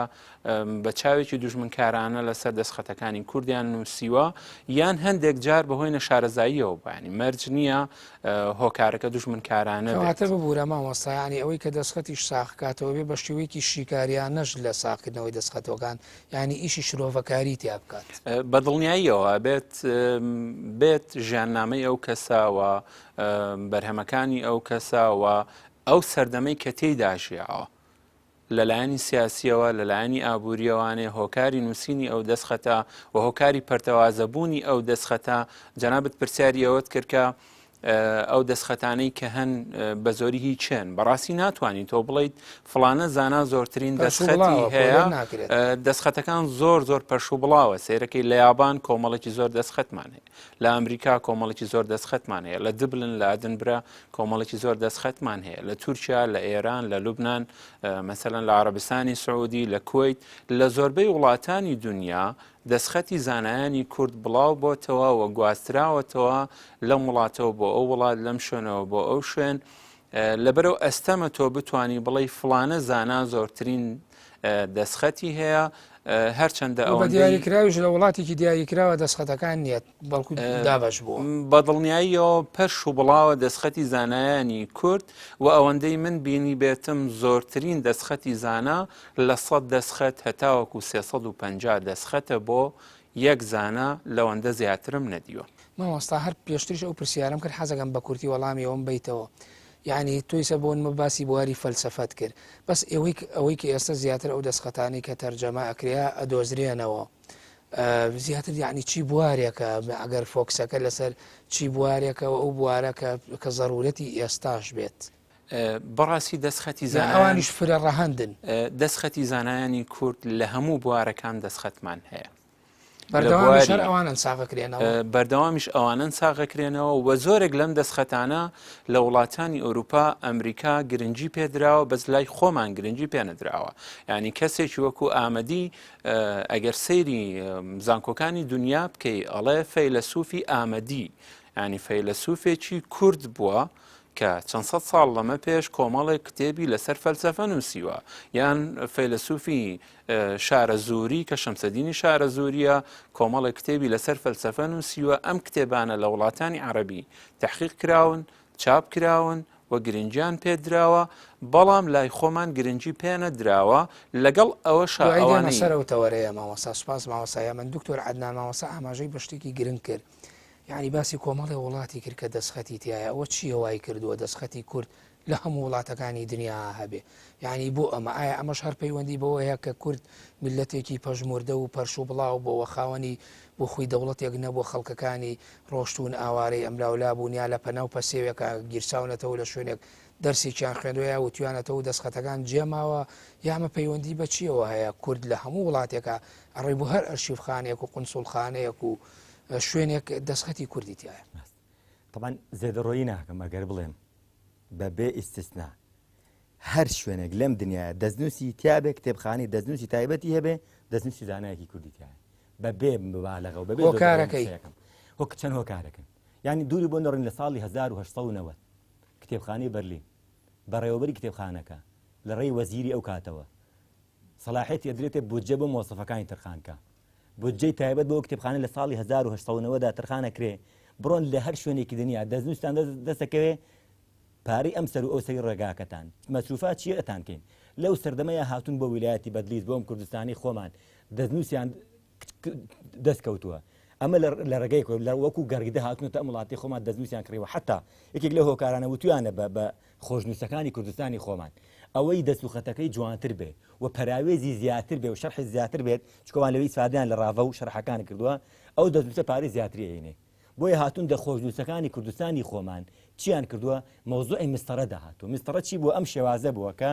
بە چاوێکی دوژمنکارانە لەسەر دەستخەتەکانی کوردیان نووسیوە یان هەندێک جار بەهۆی نەشارەزاییەوە بانی مەرج نییە هۆکارەکە دوژمنکارانە کەواتە ببوورە مامۆستا یانی ئەوەی کە دەستخەتیش ساغکاتەوە بێ بە شێوەیەکی شیکاریانەش لە ساغکردنەوەی دەستخەتەکان یانی ئیشی شرۆڤەکاری تیا بکات. بە دڵنیاییەوە بێت بێت ژیاننامەی ئەو کەسە و بەرهەمەکانی ئەو کەسە و ئەو سەردەمەی کە تێیدا ژیاوە لەلایەنی سیاسیەوە لەلایەنی ئابووریەوانێ هۆکاری نووسینی ئەو دەستخەتە و هۆکاری پەرتەوازەبوونی ئەو دەستخەتە جەنابت پرسیاری ئەوەت کرد کە ئەو دەستخەتانەی کە هەن بە زۆری هی چێن بەڕاستی ناتوانین تۆ بڵیت فڵانە زانا زۆرترین دەستخەتی هەیە دەستخەتەکان زۆر زۆر پەرش و بڵاوە سێرەکەی لە یابان کۆمەڵێکی زۆر دەستخەتمان هەیە لە ئەمریکا کۆمەڵێکی زۆر دەستخەتمان هەیە لە دبلن لە ئەدنبرا کۆمەڵێکی زۆر دەستخەتمان هەیە لە تورکیا لە ئێران لە لوبناان مەسەلەن لە عربستانی سعودی لە کویت لە زۆربەی وڵاتانی دنیا دەستخەتی زانایانی کورد بڵاو بۆتەوە و گواستراوەتەوە لەم وڵاتەوە بۆ ئەو وڵات لەم شوێنەوە بۆ ئەو شوێن لەبەرەو ئەستەمە تۆ بتانی بڵێی فڵانە زانا زۆرترین دەستخەتی هەیە هەرچەندە ئەوە دیاریکراویش لە وڵاتێکی دیاریکراوە دەستخەتەکان نییە بەڵکو دابەش بووە. بە دڵنیاییەوە پەرش و بڵاوە دەستخەتی زانایانی کورد و ئەوەندەی من بینیبێتم زۆرترین دەستخەتی زانا لە سەد دەستخەت هەتاوەکو 350 دەستخەتە بۆ یەک زانا لەوەندە زیاترم نەدیوە. مامۆستا هەر پێشتریش ئەو پرسیارەم کرد حەزەکەم بە کورتی وەڵامی ئەوەم بەیتەوە یعنی تۆ ئیسە بۆ نمە باسی بواری فەلسەفەت کرد بەس ئێوەی ئەوەی کە ئێستا زیاتر ئەو دەستخەتانەی کە تەرجەمە ئەکرێ ئەدۆزرێنەوە زیاتر یعنی چی بوارێکە ئەگەر فۆکسەکە لەسەر چی بوارێکە و ئەو بوارە کە کە زەرورەتی ئێستاش بێت. بەڕاستی دەستخەتی زانایان ئەوانیش فرە ڕەهەندن. دەستخەتی زانایانی کورد لە هەموو بوارەکان دەستخەتمان هەیە. بەردەوامیش هەر ئەوانەن ساغەکرێنەوە. بەردەوامیش ئەوانەن ساغەکرێنەوە و زۆرێک لەم دەستخەتانە لە وڵاتانی ئەوروپا، ئەمریکا گرنگی پێدراوە بەس لای خۆمان گرنگی پێنەدراوە. یانی کەسێکی وەکو ئامەدی ئەگەر سەیری زانکۆکانی دنیا بکەی ئەڵێ فەیلەسوفی ئامەدی ینی فەیلەسوفێکی کورد بووە کە چەند سەد ساڵ لەمە پێش کۆمەڵێک کتێبی لەسەر فەلسەفە نووسیوە یان فەیلەسوفی شارەزووری کە شەمسەدینی شارەزووریە کۆمەڵێک کتێبی لەسەر فەلسەفە نووسیوە ئەم کتێبانە لە وڵاتانی عەربی تحقیق کراون چاپ کراون و گرنگیان پێدراوە بەڵام لای خۆمان گرنگی پێنەدراوە لەگەڵ ئەوەشا دوایی دێمە ئەوانەی سەر ئەو تەوەرەیە مامۆستا سوپاس مامۆستا یامن دکتۆر عەدنان مامۆستا ئاماژەی بە شتێکی گرنگ کرد یعنی باسی کۆمەڵێ وڵاتی کرد کە دەستخەتی تایە ئەوە چییە وای کردووە دەستخەتی کورد لە هەموو وڵاتەکانی دنیا هەبێ یعنی بۆ ئەمە ئایا ئەمەش هەر پەیوەندی بەوە هەیە کە کورد میللەتێکی پەژموردە و پەرش و بڵاو بۆوە خاوەنی بۆ خۆی دەوڵەتێک نەبووە خەڵکەکانی ڕۆشتوون ئاوارەی ئەملاولا بوون یا لە پەنا و پەسێوێکا گیرساونەتەوە لە شوێنێک دەرسێکیان خوێندوە یا وتویانەتەوە و دەستخەتەکان جێماوە یا ئەمە پەیوەندی بە چیەوە هەیە کورد لە هەموو وڵاتێکا ئەڕۆی بۆ هەر ئەرشیفخانەیەک و قونسوڵخانەیەک و شوێنێک دەستخەتی کوردی تیایە. تەبعەن زێدەڕۆیی ناکەم ئەگەر بڵێم بە بێ ئیستیسنا هەر شوێنێک لەم دنیاە دەستنووسی تیابێ کتێبخانەی دەستنووسی تایبەتی هەبێ دەستنووسی زانایەکی کوردی تایە بە بێ مبالغە و بەبێ هۆکارەکەی هۆک چەند هۆکارەکەن یعنی دووری بۆ نەڕین لە ساڵی 1990 کتێبخانەی بەرلین بەڕێوەبەری کتێبخانەکە لە ڕێی وەزیری ئەو کاتەوە سەلاحیەتی ئەدرێتێ بودجە بۆ مۆسەفەکانی تەرخانکە بودجەی تایبەت بۆ کتێبخانە لە ساڵی 1990 دا تەرخان ئەکرێ بڕۆن لە هەر شوێنێکی دنیا دەستنووستان دەستەکەوێ پارەی ئەم سەر و ئەو سەری ڕێگاکەتان مەسروفات چیە ئەتان کەین. لەو سەردەمەیا هاتوون بۆ ویلایەتی بەدلیس بۆ ئەم کوردستانی خۆمان دەستنووسیان دەست کەوتووە ئەمە لە ڕێگەی لە وەکو گەڕیدە هاتوونەتە ئەم وڵاتی خۆمان دەستنووسیان کڕیوە حتا یەکێک لە هۆکارانە وتویانە بە بە خۆشنووسەکانی کوردستانی خۆمان ئەوەی دەست و خەتەکەی جوانتر بێ و پەراوێزی زیاتر بێ و شەرحی زیاتر بێت چکەوان لەوی ئیسفادەیان لە ڕاڤە و شەرحەکان کردووە ئەو دەستنووسە پارەی زیاتری ئەینێ بۆیە هاتوون دە خۆشنووسەکانی کوردستانی خۆمان چیان کردووە مەوزوعی مستەڕە داهاتوو مستەڕە چی بووە ئەم شێوازە بووە کە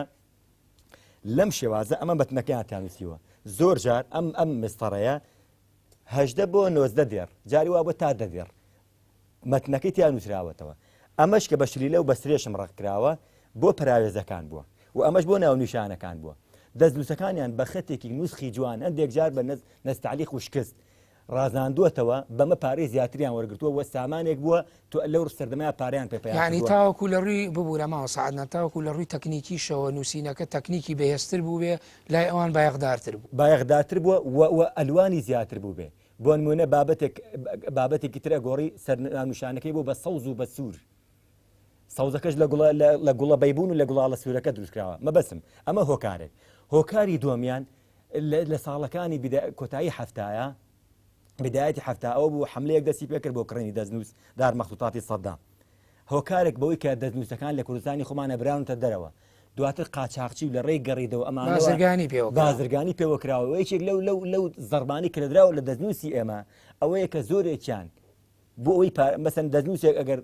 لەم شێوازە ئەمە مەتنەکەیان تیا نووسیوە زۆر جار ئەم ئەم مستەڕەیە هەژدە بۆ 19 دێڕ جاری وا بۆ تا دە دێڕ مەتنەکەی تیا نووسراوەتەوە ئەمەش کە بە شلیلە و بە سرێشم ڕەق کراوە بۆ پەراوێزەکان بووە و ئەمەش بۆ ناونیشانەکان بووە دەستنووسەکانیان بە خەتێکی نوسخی جوان هەندێک جار بە نەستعلیق و شکست ڕازاندووەتەوە، بەمە پارەی زیاتریان وەرگرتووە و سامانێک بووە تۆ لەو سەردەمەیا پارەیان پێ پەیا یانی کردووە. تاوەکو لە ڕووی، ببورە مامۆستا عەدنان، تاوەکو لە ڕووی تەکنیکیشەوە نووسینەکە تەکنیکی بەهێزتر بووبێ لای ئەوان بایەخدارتر بوو. بایەخدارتر بووە و و ئەلوانی زیاتر بووبێ. بۆ نموونە بابەتێک بابەتێکی تر ئەگۆڕی سەر ناونیشانەکەی بوو بە سەوز و بە سوور. سەوزەکەش لە گوڵە لە گوڵە بەیبوون و لە گوڵاڵە سوورەکە دروست کراوە. مەبەستم ئەمە هۆکارێک. هۆکاری دووەمیان لە ساڵەکانی کۆتایی حەفتایە بدایەتی حەفتا ئەوە بوو حملەیەک دەستی پێکرد بۆ کڕینی دەستنووس دار مەخطوطاتی سەدام هۆکارێک بەوەی کە دەستنووسەکان لە کوردستانی خۆمانە براونتە دەرەوە دواتر قاچاقچی و لە ڕێی گەڕیدەوە ئەمانەوە بازرگانی پێوە کراوە. بازرگانی پێوە کراوە و یەکێک لەو لەو لەو زەربانی کە دراوە لە دەستنووسی ئێمە ئەوەیە کە زۆرێکیان بۆ ئەوەی مەسەن دەستنووسێک ئەگەر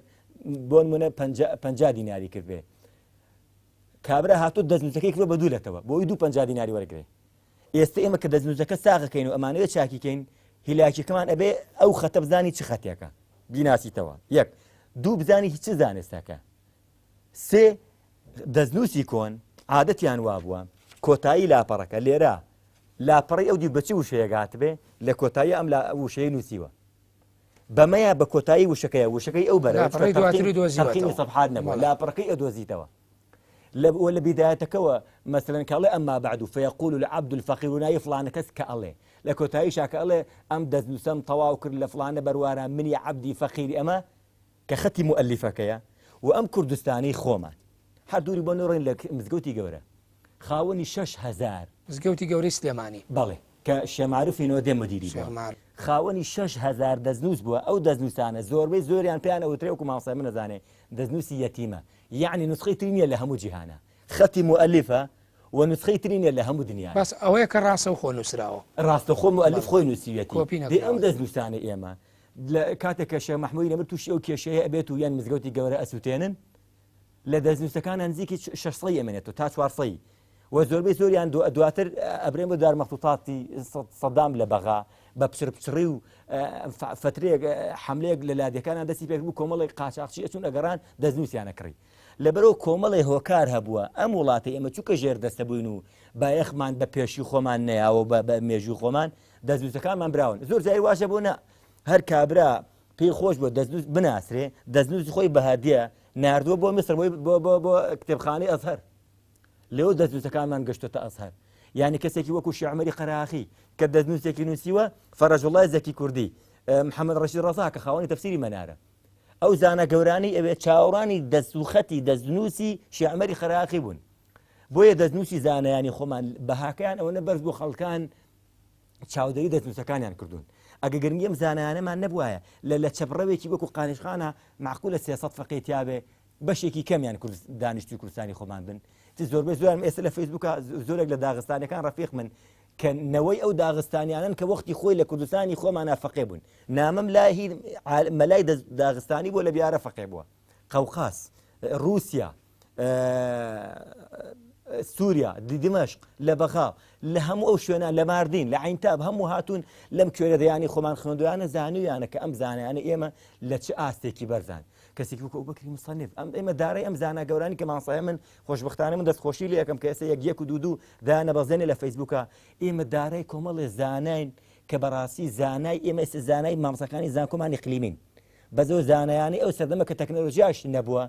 بۆ نمونە 50 دیناری کردبێ کابرا هاتوو دەستنووسەکەی کردووە بە دوو لەتەوە بۆ ئەوی دوو 50 دیناری وەرگێ ئێستا ئێمە کە دەستنووسەکە ساغەکەین و ئەمانەوێ چاکیکەین هیلاکیەکەمان ئەبێ ئەو خەتە بزانی چ خەتێکە بیناسیتەوە یەک دوو بزانی هیچ زانستەکە سێ دەستنووسی کۆن عادەتیان وابووە کۆتایی لاپەڕەکە لێرە لاپەڕی ئەو دی بەچی وشەیەک هاتبێ لە کۆتایی ئەم لا وشەیە نووسیوە بەمەیە بە کۆتایی وشەکەیە وشەکەی ئەو بەرە لاپەڕەی دواتری دۆزیوەتەوە. تەرقیمی سەفحات نەبووە لاپەڕەکەی ئەدۆزیتەوە لە و لە بیدایەتەکەوە مەسەلەن کە ئەڵێ ئەما بعد فیقول العبد الفقیر و ناوی فڵانە کەس کە ئەڵێ لە کۆتاییشا کە ئەڵێ ئەم دەستنووسەم تەواو کرد لە فڵانە بەروارە منی عەبدی فەقیری ئەمە کە خەتی موئەلیفەکەیە و ئەم کوردستانەی خۆمان هەر دووری بۆ نەڕۆین لە مزگەوتی گەورە خاوەنی 6000 مزگەوتی گەورەی سلێمانی. بەڵێ کە شێخ مەعروفی نۆدێ مودیری شێخ بووە مەعروف. خاوەنی 6000 دەستنووس بووە ئەو دەستنووسانە زۆربەی زۆریان پێیان ئەوترێ وەکو مامۆستای من ئەزانێ دەستنووسی یەتیمە یەعنی نوسخەی تری نییە لە هەموو جیهانا خەتی موئەلیفە و نوسخەی تری نییە لە هەموو دنیایا. بەس ئەوەیە کە ڕاستەوخۆ نووسراوە. ڕاستەوخۆ موئەلیف خۆی نووسیویەتی. کۆپی دەی ئەم نەکراوە. دەستنووسانەی ئێمە لە کاتێک کە شێخ مەحموودی نەمر تووشی ئەو کێشەیە ئەبێت و یان مزگەوتی گەورە ئەسووتێنن لە دەستنووسەکانە نزیکی شەش سەی ئەمێنێتەوە تا چوار سەی و زۆربەی زۆریان دواتر ئەبرێن بۆ دار مەخطوطاتی سەدام لە بەغا بە پچڕپچڕی و فترێک حملەیەک لە لادێکانان دەستی پێک بوو کۆمەڵێک قاچاقچی ئەچون ئەگەڕان دەستنووسیانە کڕی لەبەرەوە کۆمەڵێ هۆکار هەبووە ئەم وڵاتی ئێمە چووکە ژێر دەستە بووین و بایەخمان بە پێشی خۆمان نەیاوە بە مێژوو خۆمان دەستنووسەکانمان براون زۆر جاری واشە بۆ نە هەر کابرا پێی خۆش بووە دەستنووس بناسرێ دەستنووسی خۆی بە هەدیە ناردووە بۆ میسر بۆی بۆ بۆ بۆ کتێبخانەی ئەزهەر لەو دەستنووسەکانمان گەشتۆتە ئەزهەر یعنی کەسێکی وەکو شێعمەری قەراخی کە دەستنووسێکی نووسیوە فەرەجوڵای زەکی کوردی محەممەد ڕەشید ڕەزا کە خاوەنی تەفسیری مەنارە ئەو زانا گەورانەی ئەوێ چاوەڕانی دەست و خەتی دەستنووسی شێعمەری قەراخی بوون بۆیە دەستنووسی زانایانی خۆمان بەهاکەیان ئەوەنە بەرز بۆ خەڵکان چاودێری دەستنووسەکانیان کردوون. ئەگە گرنگی ئەم زانایانەمان نەبوایە لە لە چەپڕەوێکی وەکو قانیشخانە مەعقولە 300 فەقێ تیابێ بەشێکی کەمیان دانیشتوی کوردستانی خۆمان بن چ زۆربەی زۆرم ئێستا لە فەیسبووکە زۆرێک لە داغستانەکان ڕەفیق من کە نەوەی ئەو داغستانیانن کە وەختی خۆی لە کوردستانی خۆمانە فەقێ بوون نامەم لای هی مەلای داغستانی بۆ لە بیارە فەقێ بووە قەوقاس رووسیا سووریا دیمەشق لە بەغا لە هەموو ئەو شوێنە لە ماردین لە عینتاب هەموو هاتوون لەم کوێرە دەیانی خۆمان خوێندویانە زانیویانە کە ئەم زانایانە ئێمە لە چ ئاستێکی بەرزان کەسێکی وەکو ئەبوبەکری مصنف ئەم ئێمە دارای ئەم زانا گەورانی کە مامۆستای من خۆشبەختانە من دەستخۆشی لێ ئەکەم کە ئێستا یەک یەک و دوو دوو دایانە بەزێنێ لە فەیسبووکە ئێمە دارای کۆمەڵێ زاناین کە بەڕاستی زانای ئێمە ئێستا زانای مامۆستاکانی زانکۆمان ئیقلیمین بە زۆر زانایانی ئەو سەردەمە کە تەکنەلۆژیاش نەبووە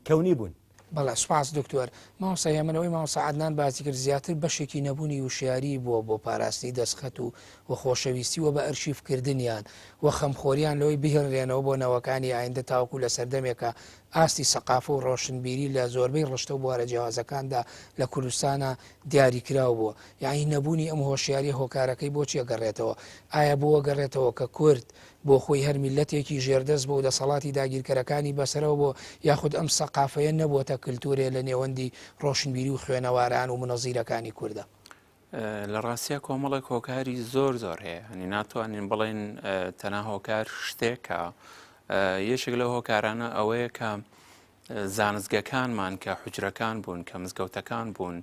کەونی بوون. بەڵێ سوپاس دکتۆر. مامۆستا هێمن ئەوەی مامۆستا عەدنان باسی کرد زیاتر بەشێکی نەبوونی وشیاری بووە بۆ پاراستنی دەستخەت و و خۆشەویستی و بە ئەرشیف کردنیان و خەمخۆریان لەوەی بهێڵرێنەوە بۆ نەوەکانی ئایندە تاوەکو لە سەردەمێکا ئاستی سەقافە و ڕۆشنبیری لە زۆربەی ڕشتە و بوارە جیاوازەکاندا لە کوردستانا دیاریکراو بووە. یەعنی نەبوونی ئەم هۆشیاریە هۆکارەکەی بۆ چی ئەگەڕێتەوە؟ ئایا بۆ ئەگەڕێتەوە کە کورد بۆ خۆی هەر میللەتێکی ژێردەست بووە و دەسەڵاتی داگیرکەرەکانی بەسەرەوە بووە یاخود ئەم سەقافەیە نەبووەتە کلتورێ لە نێوەندی ڕۆشنبیری و خوێنەواران و منەزیرەکانی کوردا؟ لە ڕاستیا کۆمەڵێک هۆکاری زۆر زۆر هەیە هەنی ناتوانین بڵێن تەنها هۆکار شتێکە یەکێک لەو هۆکارانە ئەوەیە کە زانستگەکانمان کە حجرەکان بوون کە مزگەوتەکان بوون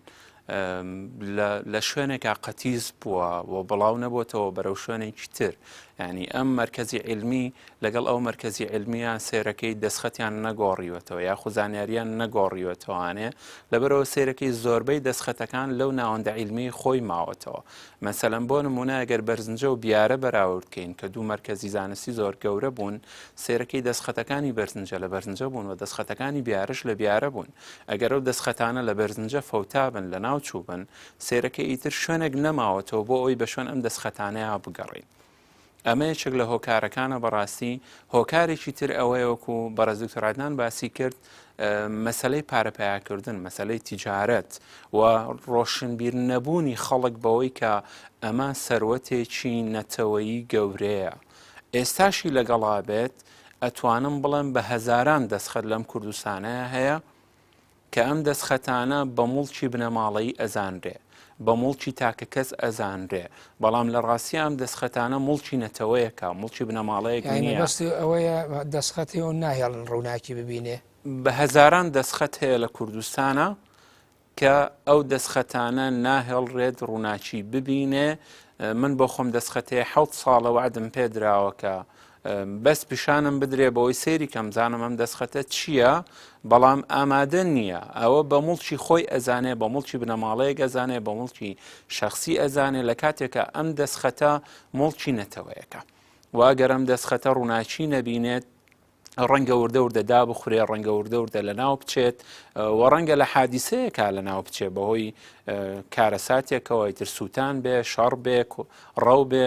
لە شوێنێکا قەتیس بووە و بڵاو نەبووتەوە بەرەو شوێنێکی تر ینی ئەم مرکزی علمی لەگەڵ ئەو مرکزی علمیان سێرەکەی دەستخەتیان نەگۆڕیوەتەوە یاخو زانیاریان نەگۆڕیوەتەوانێ لەبەرەوە سێرەکەی زۆربەی دەستخەتەکان لەو ناوەندە علمی خۆی ماوەتەوە مەسەلەن بۆ نمونە گەر بەرزنجە و بیارە بەراورد کەین کە دوو مەرکەزی زانستی زۆر گەورە بوون سێرەکەی دەستخەتەکانی بەرزنجە لە بەرزنجە بوون و دەستخەتەکانی بیارش لە بیارە بوون ئەگەر ئەو دەستخەتانە لە بەرزنجە فەوتابن لە ناو چووبن سێرەکە ئیتر شوێنێک نەماوەتەوە بۆ ئەوی بە شوێن ئەم دەستخەتانەیە بگەڕین. ئەمە یەکێک لە هۆکارەکانە بەڕاستی هۆکارێکی تر ئەوەیە وەکو بەڕێز دکتۆر عەدنان باسی کرد مەسلەی پارە پیاکردن مەسلەی تیجارەت و ڕۆشنبیر نەبوونی خەڵک بەوەی کە ئەمە سەروەتێکی نەتەوەیی گەورەیە ئێستاشی لەگەڵا بێت ئەتوانم بڵێم بە هەزاران دەستخەت لەم کوردستانەیە هەیە کە ئەم دەستخەتانە بە موڵکی بنەماڵەیی ئەزانرێ، بە موڵکی تاکەکەس ئەزانرێ، بەڵام لە ڕاستیا ئەم دەستخەتانە موڵکی نەتەوەیەکە، موڵکی بنەماڵەیەک یانی نییە. مەبەست ئەوەیە دەستخەت هەیە و ناهێڵن ڕووناکی ببینێ؟ بە هەزاران دەستخەت هەیە لە کوردستانا کە ئەو دەستخەتانە ناهێڵرێت ڕووناکی ببینێ، من بۆ خۆم دەستخەتێ حەوت ساڵە وەعدم پێ دراوە کە بەس پیشانم بدرێ بەوەی سەیری کەم زانم ئەم دەستخەتە چییە بەڵام ئامادە نییە ئەوە بە موڵکی خۆی ئەزانێ بە موڵکی بنەماڵەیەک ئەزانێ بە موڵکی شخصی ئەزانێ لە کاتێکە ئەم دەستخەتە موڵکی نەتەوەیەکە واگەر ئەم دەستخەتە ڕووناکی نەبینێت ڕەنگە وردە وردە دابخورێ ڕەنگە وردە وردە لە ناو بچێت و ڕەنگە لە حادیسەیەکا لە ناو بچێ بەهۆی کارەساتێکەوە ئیتر سووتان بێ شەڕ بێ ڕەو بێ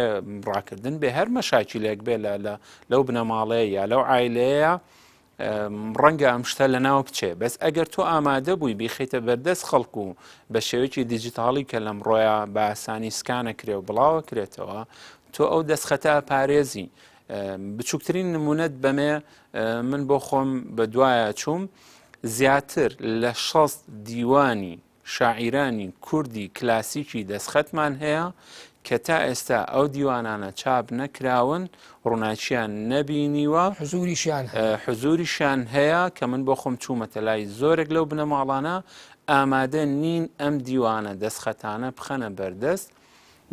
ڕاکردن بێ هەر مەشاکیلێک بێ لە لەو بنەماڵەیە یا لەو عایلەیە ڕەنگە ئەم شتە لە ناو بچێ بەس ئەگەر تۆ ئامادە بووی بیخیتە بەردەست خەڵک و بە شێوەیەکی دیجیتاڵی کە لەم ڕۆیە بە ئاسانی scan ەکرێ و بڵاوە کرێتەوە تۆ ئەو دەستخەتە پارێزی بچووکترین نمونەت بەمێ من بۆ خۆم بە دوایە چووم زیاتر لە 6 دیوانی شاعیرانی کوردی کلاسیکی دەستخەتمان هەیە کە تا ئێستا ئەو دیوانانە چاپ نەکراون ڕووناکیان نەبینیوە حزوریشیان حزوریشیان هەیە کە من بۆ خۆم چوومەتە لای زۆرێک لەو بنەماڵانە ئامادە نین ئەم دیوانە دەستخەتانە بخەنە بەردەست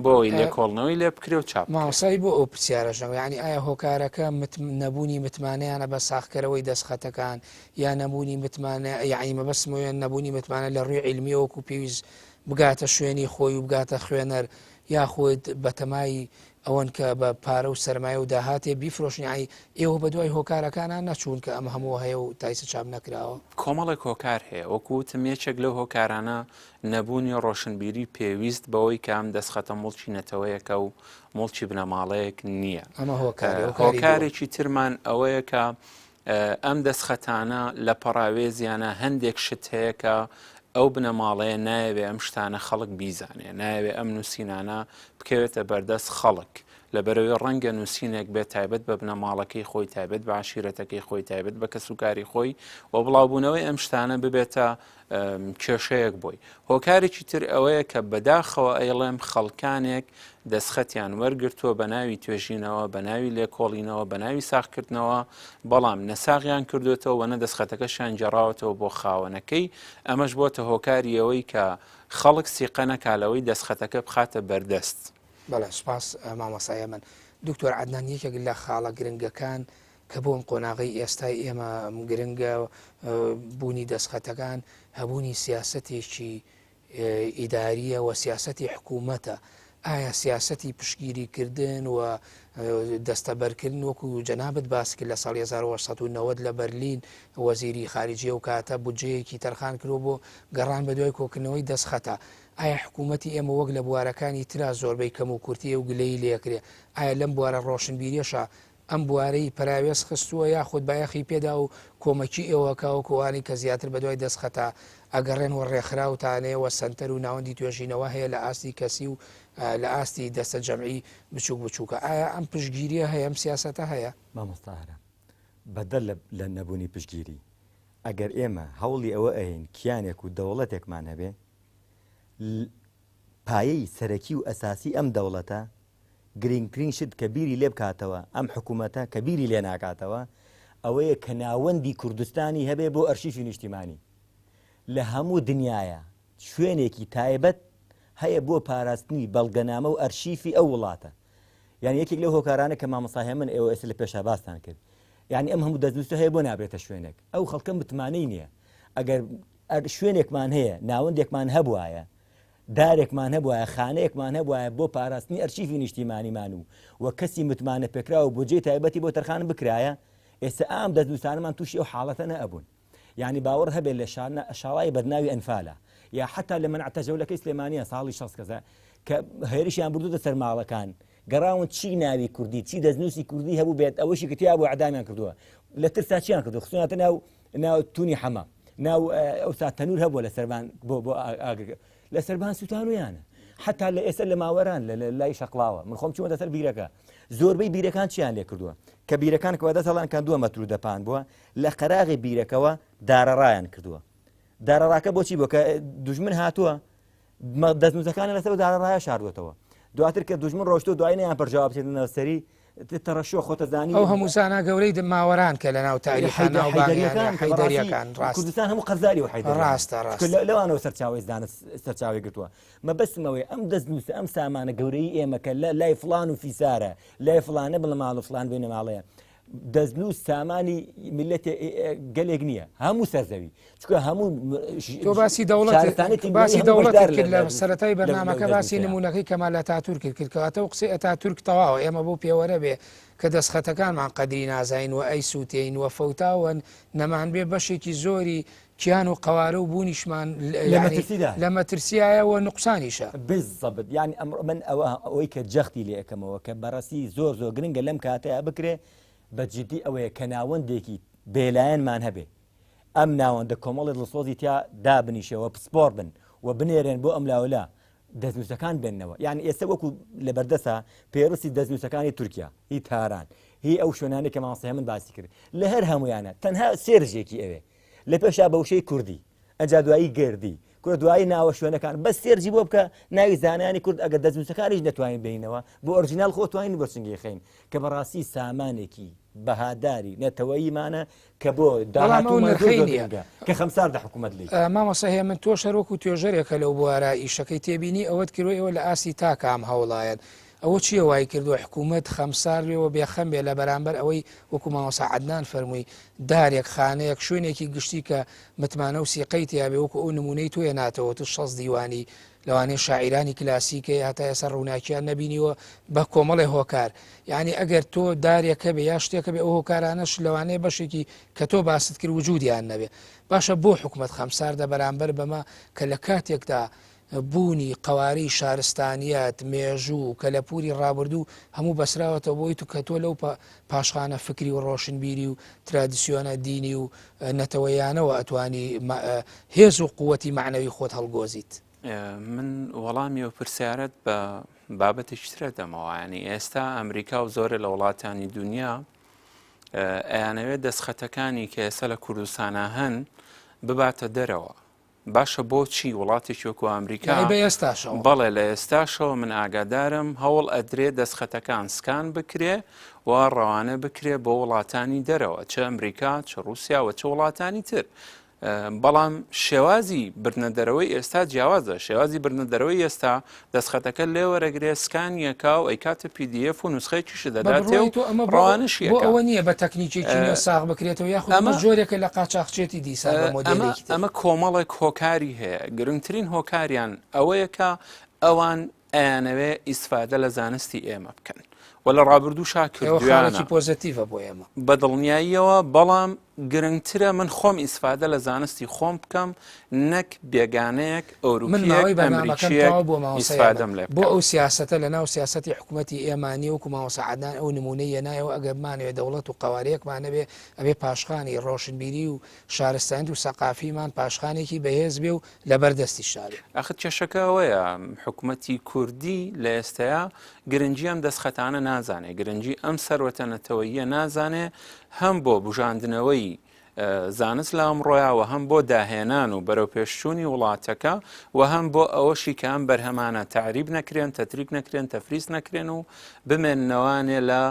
بۆ ئەوەی لێکۆڵنەوەی لێ بکرێ و چاپ بکرێ. مامۆستای بۆ ئەو پرسیارەش نەبوو یانی ئایا هۆکارەکە مت نەبوونی متمانەیانە بە ساغکەرەوەی دەستخەتەکان یا نەبوونی متمانە یانی مەبەستم ئەوەیە نەبوونی متمانە لە ڕووی عیلمیەوە وەکو پێویست بگاتە شوێنی خۆی و بگاتە خوێنەر یاخود بەتەمای ئەوەن کە بە پارە و سەرمایە و داهاتێ بیفرۆشن یانی ئێوە بەدوای هۆکارەکانا نەچوون کە ئەم هەمووە هەیە و تایسە چاپ نەکراوە؟ کۆمەڵێک هۆکار هەیە وەکو وتم یەکێک لەو هۆکارانە نەبوونی ڕۆشنبیری پێویست بەوەی کە ئەم دەستخەتە موڵکی نەتەوەیەکە و موڵکی بنەماڵەیەک نییە. ئەمە هۆکارێ، هۆکاری دووەم. هۆکارێکی ترمان ئەوەیە کە ئەم دەستخەتانە لە پەڕاوێزیانە هەندێک شت هەیە کە ئەو بنەماڵەیە نایەوێ ئەم شتانە خەڵک بیزانێ، نایەوێ ئەم نووسینانە بکەوێتە بەردەست خەڵک. لەبەرئەوەی ڕەنگە نووسینێک بێت تایبەت بە بنەماڵەکەی خۆی، تایبەت بە عەشیرەتەکەی خۆی، تایبەت بە کەسوکاری خۆی و بڵاوبوونەوەی ئەم شتانە ببێتە کێشەیەک بۆی. هۆکارێکی تر ئەوەیە کە بەداخەوە ئەیڵێم خەڵکانێک دەستخەتیان وەرگرتووە بە ناوی توێژینەوە، بە ناوی لێکۆڵینەوە، بە ناوی ساغکردنەوە، بەڵام نە ساغیان کردوێتەوە و نە دەستخەتەکەشیان گێڕاوەتەوە بۆ خاوەنەکەی، ئەمەش بۆتە هۆکاری ئەوەی کە خەڵک سیقە نەکا لەوەی دەستخەتەکە بخاتە بەردەست. بەڵێ سوپاس مامۆستا هێمن. دکتۆر عەدنان یەکێک لە خاڵە گرنگەکان کە بۆ ئەم قۆناغەی ئێستای ئێمە گرنگە بوونی دەستخەتەکان هەبوونی سیاسەتێکی ئیداریە و سیاسەتی حکوومەتە ئایا سیاسەتی پشگیریکردن و دەستەبەرکردن وەکو جەنابت باس کرد لە ساڵی 1990 لە بەرلین وەزیری خارجیە و کاتە بودجەیەکی تەرخان کرۆ بۆ گەڕان بە دوای کۆکردنەوەی دەستخەتە ئایا حکوومەتی ئێمە وەک لە بوارەکانی ترا زۆربەی کەموکورتییە و گلەیی لێکرێ ئایا لەم بوارە ڕۆشنبیریەشا. ئەم بوارەی پەراوێز خستووە یاخود بایەخی پێدا و کۆمەکی ئێوە کا وەکو ئەوانەی کە زیاتر بەدوای دەستخەتە ئەگەڕێن و ڕێکخراوتان هەیە و سەنتەر و ناوەندی توێژینەوە هەیە لە ئاستی کەسی و لە ئاستی دەستە جەمعی بچووک بچووکە ئایا ئەم پشتگیریە هەیە ئەم سیاسەتە هەیە؟ مامۆستا ئارام بەدەر لە نەبوونی پشتگیری ئەگەر ئێمە هەوڵی ئەوە ئەین کیانێک و دەوڵەتێکمان هەبێ پایەی سەرەکی و ئەساسی ئەم دەوڵەتە گرینگترین شت کە بیری لێ بکاتەوە ئەم حکوومەتە کە بیری لێ ناکاتەوە ئەوەیە کە ناوەندی کوردستانی هەبێ بۆ ئەرشیفی نیشتیمانی لە هەموو دنیاە شوێنێکی تایبەت هەیە بۆ پاراستنی بەڵگەنامە و ئەرشیفی ئەو وڵاتە یعنی یەکێک لەو هۆکارانە کە مامۆستا هێمن ئێوە ئێستا لە پێشا باستان کرد یعنی ئەم هەموو دەستنووسە هەیە بۆ نابێتە شوێنێک ئەو خەڵکە متمانەی نییە ئەگەر شوێنێکمان هەیە ناوەندێکمان هەبوایە دارێکمان هەبوایە خانەیەکمان هەبوایە بۆ پاراستنی ئەرشیفی نیشتیمانیمان و و کەسی متمانە پێکراو بۆ جێ تایبەتی بۆ تەرخان بکرایە ئێستا ئام دەستنووسانەمان تووشی ئەو حاڵەتە نەئەبوون یانی باوەڕ هەبێت لە شاڵای بەدناوی ئەنفالە یا حتا لە مەنع تەجەولەکەی سلێمانیە ساڵی 60 کەسە کە هێرشیان بردوتە سەر ماڵەکان گەڕاون چی ناوی کوردی چی دەستنووسی کوردی هەبوو بێت ئەوەشی کە تیا بۆ ئەدامیان کردووە لە ترسا چیان کردو خستویانەتە ناو ناو تونی حەمە ناو ئەوسا تەنور هەبووە لە سەربان بۆ بۆ ئاگر لە سەربان سووتانویانە حتا لە ئێستا لە ماوەران لە لای شەقڵاوە من خۆم چوومەتە سەر بیرەکە زۆربەی بیرەکان چیان لێ کردووە کە بیرەکان کە دەسەڵان کە دووە مەتر و دەپان بووە لە قەراغی بیرەکەوە دارەڕایان کردووە دارەڕاکە بۆچی بۆ کە دوژمن هاتووە دەستنووسەکانی لەسەر دارەڕایە شاردوێتەوە دواتر کە دوژمن ڕۆشتۆ دوای نیان پەرجاوە بچێتنەوە سەری تەڕەشۆ خۆتەزانی ئەو هەموو زانا گەورەی ماوەران کە لە ناو تاریخەکان حیدەریەکان ڕاست کوردستان هەموو قەرزاری و حیدەر ڕاستە ڕاست لەوانەوە سەرچاوی زانست سەرچاوی گرتووە مەبەستمەوەی ئەم دەستنووسە ئەم سامانە گەورەی ئێمە کە لە لای فلان و فیسارە لای فلانە بنەماڵ و فلان بنەماڵەیە دەستنووس سامانی میللەتێ گەلێک نییە هەموو سەرزەوی چونکە هەموو تۆ باسی دەوڵەت شارستانێتی باسی هەموو دەوڵەت بەشدار کرد لە لە سەرەتای لە بەرنامەکە باسی دەستنووسەیە. نمونەکەی کەمال ئەتاتورک کرد کەواتە و قسەی ئەتاتورک تەواوە ئێمە بۆ پێوەرە بێ کە دەستخەتەکانمان قەدری نازانین و ئەیسووتێین و فەوتاون نەمان بێ بەشێکی زۆری کیان و قەوارە و بوونیشمان لە یعنی مەترسیدایە. لە مەترسیایە و نوقسانیشە. بالضبط یعنی ئەمڕۆ من ئەوە ئەوەی کە جەختی لێ ئەکەمەوە کە بەڕاستی زۆر زۆر گرنگە لەم کاتەیا بکرێ بە جدی ئەوەیە کە ناوەندێکی بێلایەنمان هەبێ ئەم ناوەندە کۆمەڵی دڵسۆزی تیا دابنیشێ و پسپۆڕ بن و بنێرێن بۆ ئەم لاولا دەستنووسەکان بێننەوە یان ئێستا وەکو لە بەردەسە پێڕستی دەستنووسەکانی تورکیا هی تاران هی ئەو شوێنانەی کە مامۆستا هێمن باسی کرد لە هەر هەمویانە تەنها search ێکی ئەوێ لە پێشا بە وشەی کوردی ئەجا دوایی گردی کورە دوایی ناوە شوێنەکان بەس search ی بۆ بکە ناوی زانایانی کورد ئەگەر دەستنووسەکانیش نەتوانین بینەوە بۆ original خۆ توانین بۆ چنگی خەین کە بەڕاستی سامانێکی بەهاداری نەتەوەییمانە کە بۆ بەڵام ئەو داهاتوومان زۆر نرخەی زۆر نییە. گرنگە کە خەمساردە حکوومەت لێی. مامۆستا هێمن تۆش هەر وەکو توێژەرێکە لەو بوارە ئیشەکەی تێبینی ئەوەت کردوە ئێوە لە ئاستی تاکە ئەم هەوڵایەن ئەوە چیە وای کردوە حکومەت خەمسار بێ و بێخەم بێ لە بەرامبەر ئەوەی وەکو مامۆستا عەدنان فەرمووی دارێک خانەیەک شوێنێکی گشتی کە متمانە و سیقەی تیا بێ وەکو ئەو نمونەی تۆ هێناتەوە تو 60 دیوانی لەوانەیە شاعیرانی کلاسیک هەیە هەتا ئێستا ڕووناکیان نەبینیوە بە کۆمەڵێ هۆکار یعنی ئەگەر تۆ دارێک هەبێ یا شتێک هەبێ ئەو هۆکارانەش لەوانەیە بەشێکی کە تۆ باست کرد وجودیان نەبێ باشە بۆ حکومەت خەمساردە بەرامبەر بەمە کە لە کاتێکدا بوونی قەوارەی شارستانیەت، مێژوو، کەلەپووری ڕابردوو هەموو بەسراوەتەوە بۆی تو کە تۆ لەو پاشخانە فکری و ڕۆشنبیری و ترادیسیۆنە دینی و نەتەوەیانەوە ئەتوانی هێز و قووەتی مەعنەوی خۆت هەڵگۆزیت. من وەڵامی ئەو پرسیارەت بە بابەتێکی ترە دەمەوە ینی ئێستا ئەمریکا و زۆرە لە وڵاتانی دنیا ئەیانەوێت دەستخەتەکانی کە ئێستا لە کوردستانە هەن بباتە دەرەوە باشە بۆچی وڵاتێکی وەکو ئەمریکا یانی بە ئێستاشەوە؟ بەڵێ لە ئێستاشەوە من ئاگادارم هەوڵ ئەدرێ دەستخەتەکان سکان بکرێ و ڕەوانە بکرێ بۆ وڵاتانی دەرەوە چ ئەمریکا چ رووسیا و چ وڵاتانی تر بەڵام شێوازی بردنە دەرەوەی ئێستا جیاوازە شێوازی بردنە دەرەوەی ئێستا دەستخەتەکە لێوەرەگرێ سکانیەکە و ئەیکاتە PDF و نوسخەیەکیشی دەداتێ و بە بڕوای تۆ ئەمە بۆ ڕەوانەشی بۆ ئەکا. ئەوە نییە بە تەکنیکێکی نوێ ساغ بکرێتەوە یاخود ئەمە ئەمە جۆرێکە لە قاچاخچێتی دیسان بە ئەمە مۆدێلێکی تر؟ ئەمە کۆمەڵێک هۆکاری هەیە گرنگترین هۆکاریان ئەوەیە کە ئەوان ئەیانەوێ ئیسفادە لە زانستی ئێمە بکەن و لە ڕابردووشا ئێوە خاڵێکی کردویانە پۆزەتیڤە بۆ ئێمە. بە دڵنیاییەوە بەڵام. گرنگترە من خۆم ئیسفادە لە زانستی خۆم بکەم نەک بێگانەیەک من ماوەی ئەوروپیەک بەرنامەکەم ئەمریکیەک تەواو بووە مامۆستا ئیسفادەم هێمن لێ بۆ بکا. ئەو سیاسەتە لە ناو سیاسەتی حکومەتی ئێمە نیە وەکو مامۆستا عەدنان ئەو نمونەی یەنایەوە ئەگەر بمانەوێ دەوڵەت و قەوارەیەکمان هەبێ ئەبێ پاشخانی ڕۆشنبیری و شارستانیت و سەقافیمان پاشخانێکی بەهێز بێ و لەبەر دەستیشا بێ. ئاخر کێشەکە ئەوەیە حکومەتی کوردی لە ئێستەیا گرنگی ئەم دەستخەتانە نازانێ، گرنگی ئەم سەروەتە نەتەوەییە نازانێ هەم بۆ بوژاندنەوەی زانست لە ئەمڕۆیا و هەم بۆ داهێنان و بەرەوپێشچوونی وڵاتەکە و هەم بۆ ئەوەشی کە ئەم بەرهەمانە تەعریب نەکرێن، تەتریک نەکرێن، تەفریس نەکرێن و بمێننەوانێ لە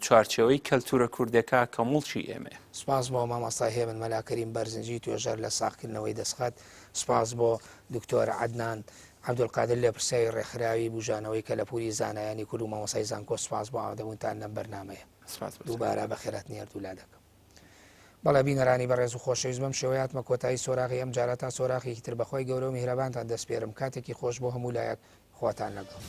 چوارچێوەی کەلتورە کوردێکا کە موڵکی ئێمەیە. سوپاس بۆ مامۆستا هێمن مەلا کەریم بەرزنجی توێژەر لە ساغکردنەوەی دەستخەت، سوپاس بۆ دکتۆر عەدنان عەبدولقادر لێپرسراوی ڕێکخراوی بوژانەوەی کەلەپوری زانایانی کورد و مامۆستای زانکۆ سوپاس بۆ ئامادەبوونتان لەم بەرنامەیە. سوپاس بۆ دووبارە بەخێرهاتنی هەردوولا دەکەم. بەڵێ بینەرانی بەڕێز و خۆشەویست بەم شێوەیە هاتمە کۆتایی سۆراغی ئەم جارە تا سۆراخێکی تر بەخوای گەورە و میهرەبانتان دەسپێرم کاتێکی خۆش بۆ هەموو لایەک خواتان لەگەڵ.